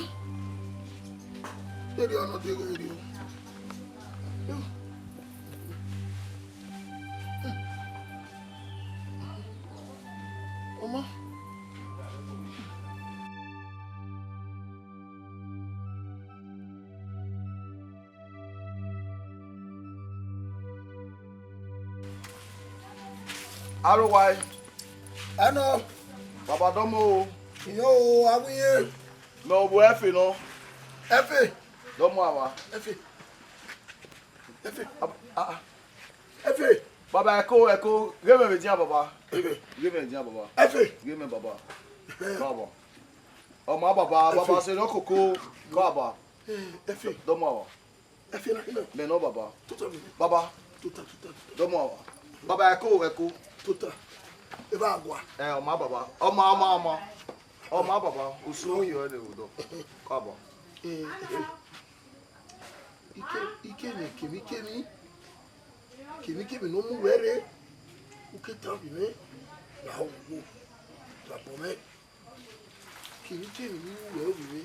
Erriọ nọ deghẹ erriọ. Ọma. Aro wa e. Ẹnọ. Baba dọmọ o. Iyẹn o, avbe irẹn. Mẹ ọ bu ẹfe nọ. Ẹfe. Dọmọ ava. Ẹfe. Ẹfe. Ab- ah, ah. Ẹfe. Baba, ẹko, ẹko, ghe mẹ vbe dian, baba. Ghe mẹ, ghe mẹ dian, baba. Ẹfe. Ghe mẹ, baba. Baba. Ọma, baba, baba, ẹfe. Se nọ koko, baba. Eh, ẹfe. Dọmọ ava. Ẹfe na khin na. Mẹ nọ, baba. Tota vbe mẹ. Baba. Tota, tota, tota. Dọmọ ava. Baba, ẹko, ẹko. Tota. Eva gua. Eh, ọma, baba. Ọma, ọma, ọma. Ọma, baba. Usun yọ ẹre odọ. Baba. Eh, ẹfe. Ike, ikemwi, kemikemi, kemikemi ne ọ mu wẹ rre, u ke tan vbe mwẹ, ra wu wo, ra bọ mwẹ. Kemikemi ne u ru wẹ vbe mwẹ,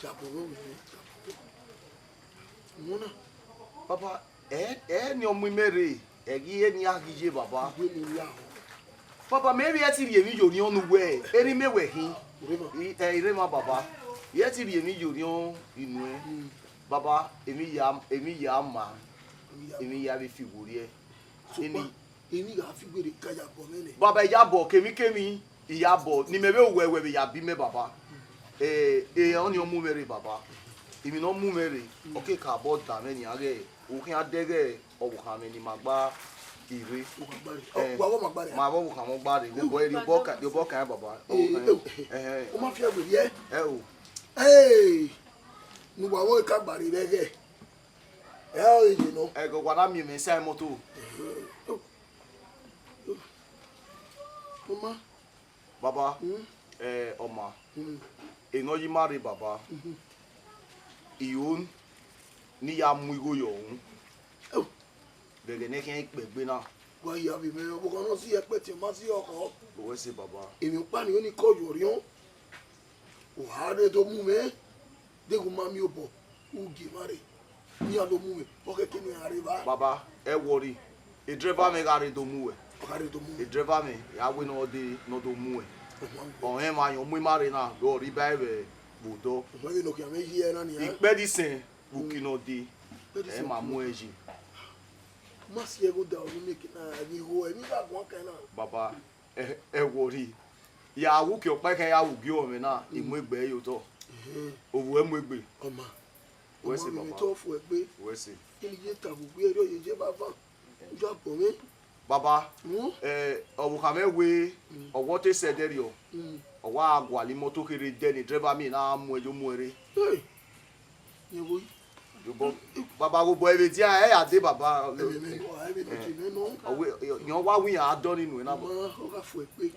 ra bọ mwẹ, vbe mwẹ, ra bọ mwẹ. Wọn na. Baba, ẹ, ẹ ni ọ mu imẹ rre, ẹ ghi re ne a ghi ye, baba. Uwe ne u ya họn. Baba, mẹ vbe ẹ ti rhie emwi ye orhiọn ne uwẹ, erha imẹ wẹ khin. Irema. I, ẹ, irema, baba. I ẹ ti rhie emwi ye orhiọn inu ẹ. Mm. Baba, emwi ya, emwi ya ma, emwi ya vbe fi werriẹ. Sokpan, emwi gha fi were ka ya bọ mwẹ nẹ. Baba, iyabọ kemikemi, iyabọ ne imẹ vbe wẹ wẹ vbe ya bi mẹ, baba. Eh, eh, ọni ọ mu mwẹ rre, baba. Emwi ne ọ mu mwẹ rre, ọ ke ka bọ dan mwẹ nian ghẹ, u khian dẹghẹ ọvbokhan mwẹ ne ima gba rre. U gha gba rre. Eh, wa vbe ọ ma gba rre. Ma vbe ọvbokhan mwẹ gba rre, obọ, obọ kan, obọ kan, baba. Eh, ọvbokhan, eh, eh, eh. U ma fian werriẹ. Ẹ o. Eh, ne uwa vbe ọ ka gba rre vbe ẹghẹ. Ẹ ọre ye nọ. Ẹghẹ wa na miẹn mwẹ sa imọto. Ọma. Baba, mm, eh, ọma. Mm. Enọ yi ima rre, baba. Mhm. Iro ne I ya mu igho yọ unu. Oh. Vbe ẹghẹ ne ẹ khian ikpẹ egbe na. Wa ya vbe mwẹ, ọvbokhan ne ọ si ẹkpẹti, ọ ma si ọkhọ. Uwẹ sẹ, baba. Emwi ọkpa ni ọni kọ yọ orhiọn. U gha rre do mu mwẹ, deghẹ u ma miẹn obọ, u gie emwa rre, iran do mu mwẹ, ọ khẹke ne iran rre evba. Baba, ẹ worry, driver mwẹ gha rre do mu wẹ. Ọ gha rre do mu mwẹ. Driver mwẹ, ya wẹ ne ọ dee, ne ọ do mu wẹ. Ọ ma wẹ. Ọ rẹn emwa yan ọ mu ima rre na, do rre iba ẹvbo vbe odọ. Ọ ma wẹ ne ọ khian mwẹ yi ẹre na nian. Ikpẹdisẹn, vbe uki ne ọ dee, ikpẹdisẹn ẹ ma mu ẹre yi. Ma si ẹghoda ọre u miẹn eke na, ẹmwẹ igho, ẹmwẹ igho aguan kan na. Baba, ẹ, ẹ worry. Ya wu uki ọkpa, I khian ya wu ugie ọmwẹ na, I mu egbe ẹre ye otọ. Ehẹn. Ovbi uwẹ mu egbe. Ọma. Uwẹ sẹ, ọma, baba. Emwi te ọ fu ẹgbe. Uwẹ sẹ. Eni ye ta vbe uwu ẹre, ọ ye ye vava. U ya bọ mwẹ. Baba, hmm? Eh, ọvbokhan mwẹ wẹ, hmm, ọ wa te sẹ ẹdẹrriọ. Hmm. Ọ wa gualọ imọto kherhe dẹ ne driver miẹn na mu ẹre yo mu ẹre. Hey! Yẹn vbo? Yobọ, baba, vbe obọ ẹvbo dia, ẹ ya dee, baba. Ẹvbo, ẹvbo, ẹvbo, eh, ẹvbo nọ. Ọ wẹ, yẹn wa wẹ iran a dọ ni nuẹn na, baba. Ọma, ọ gha fu ẹgbe.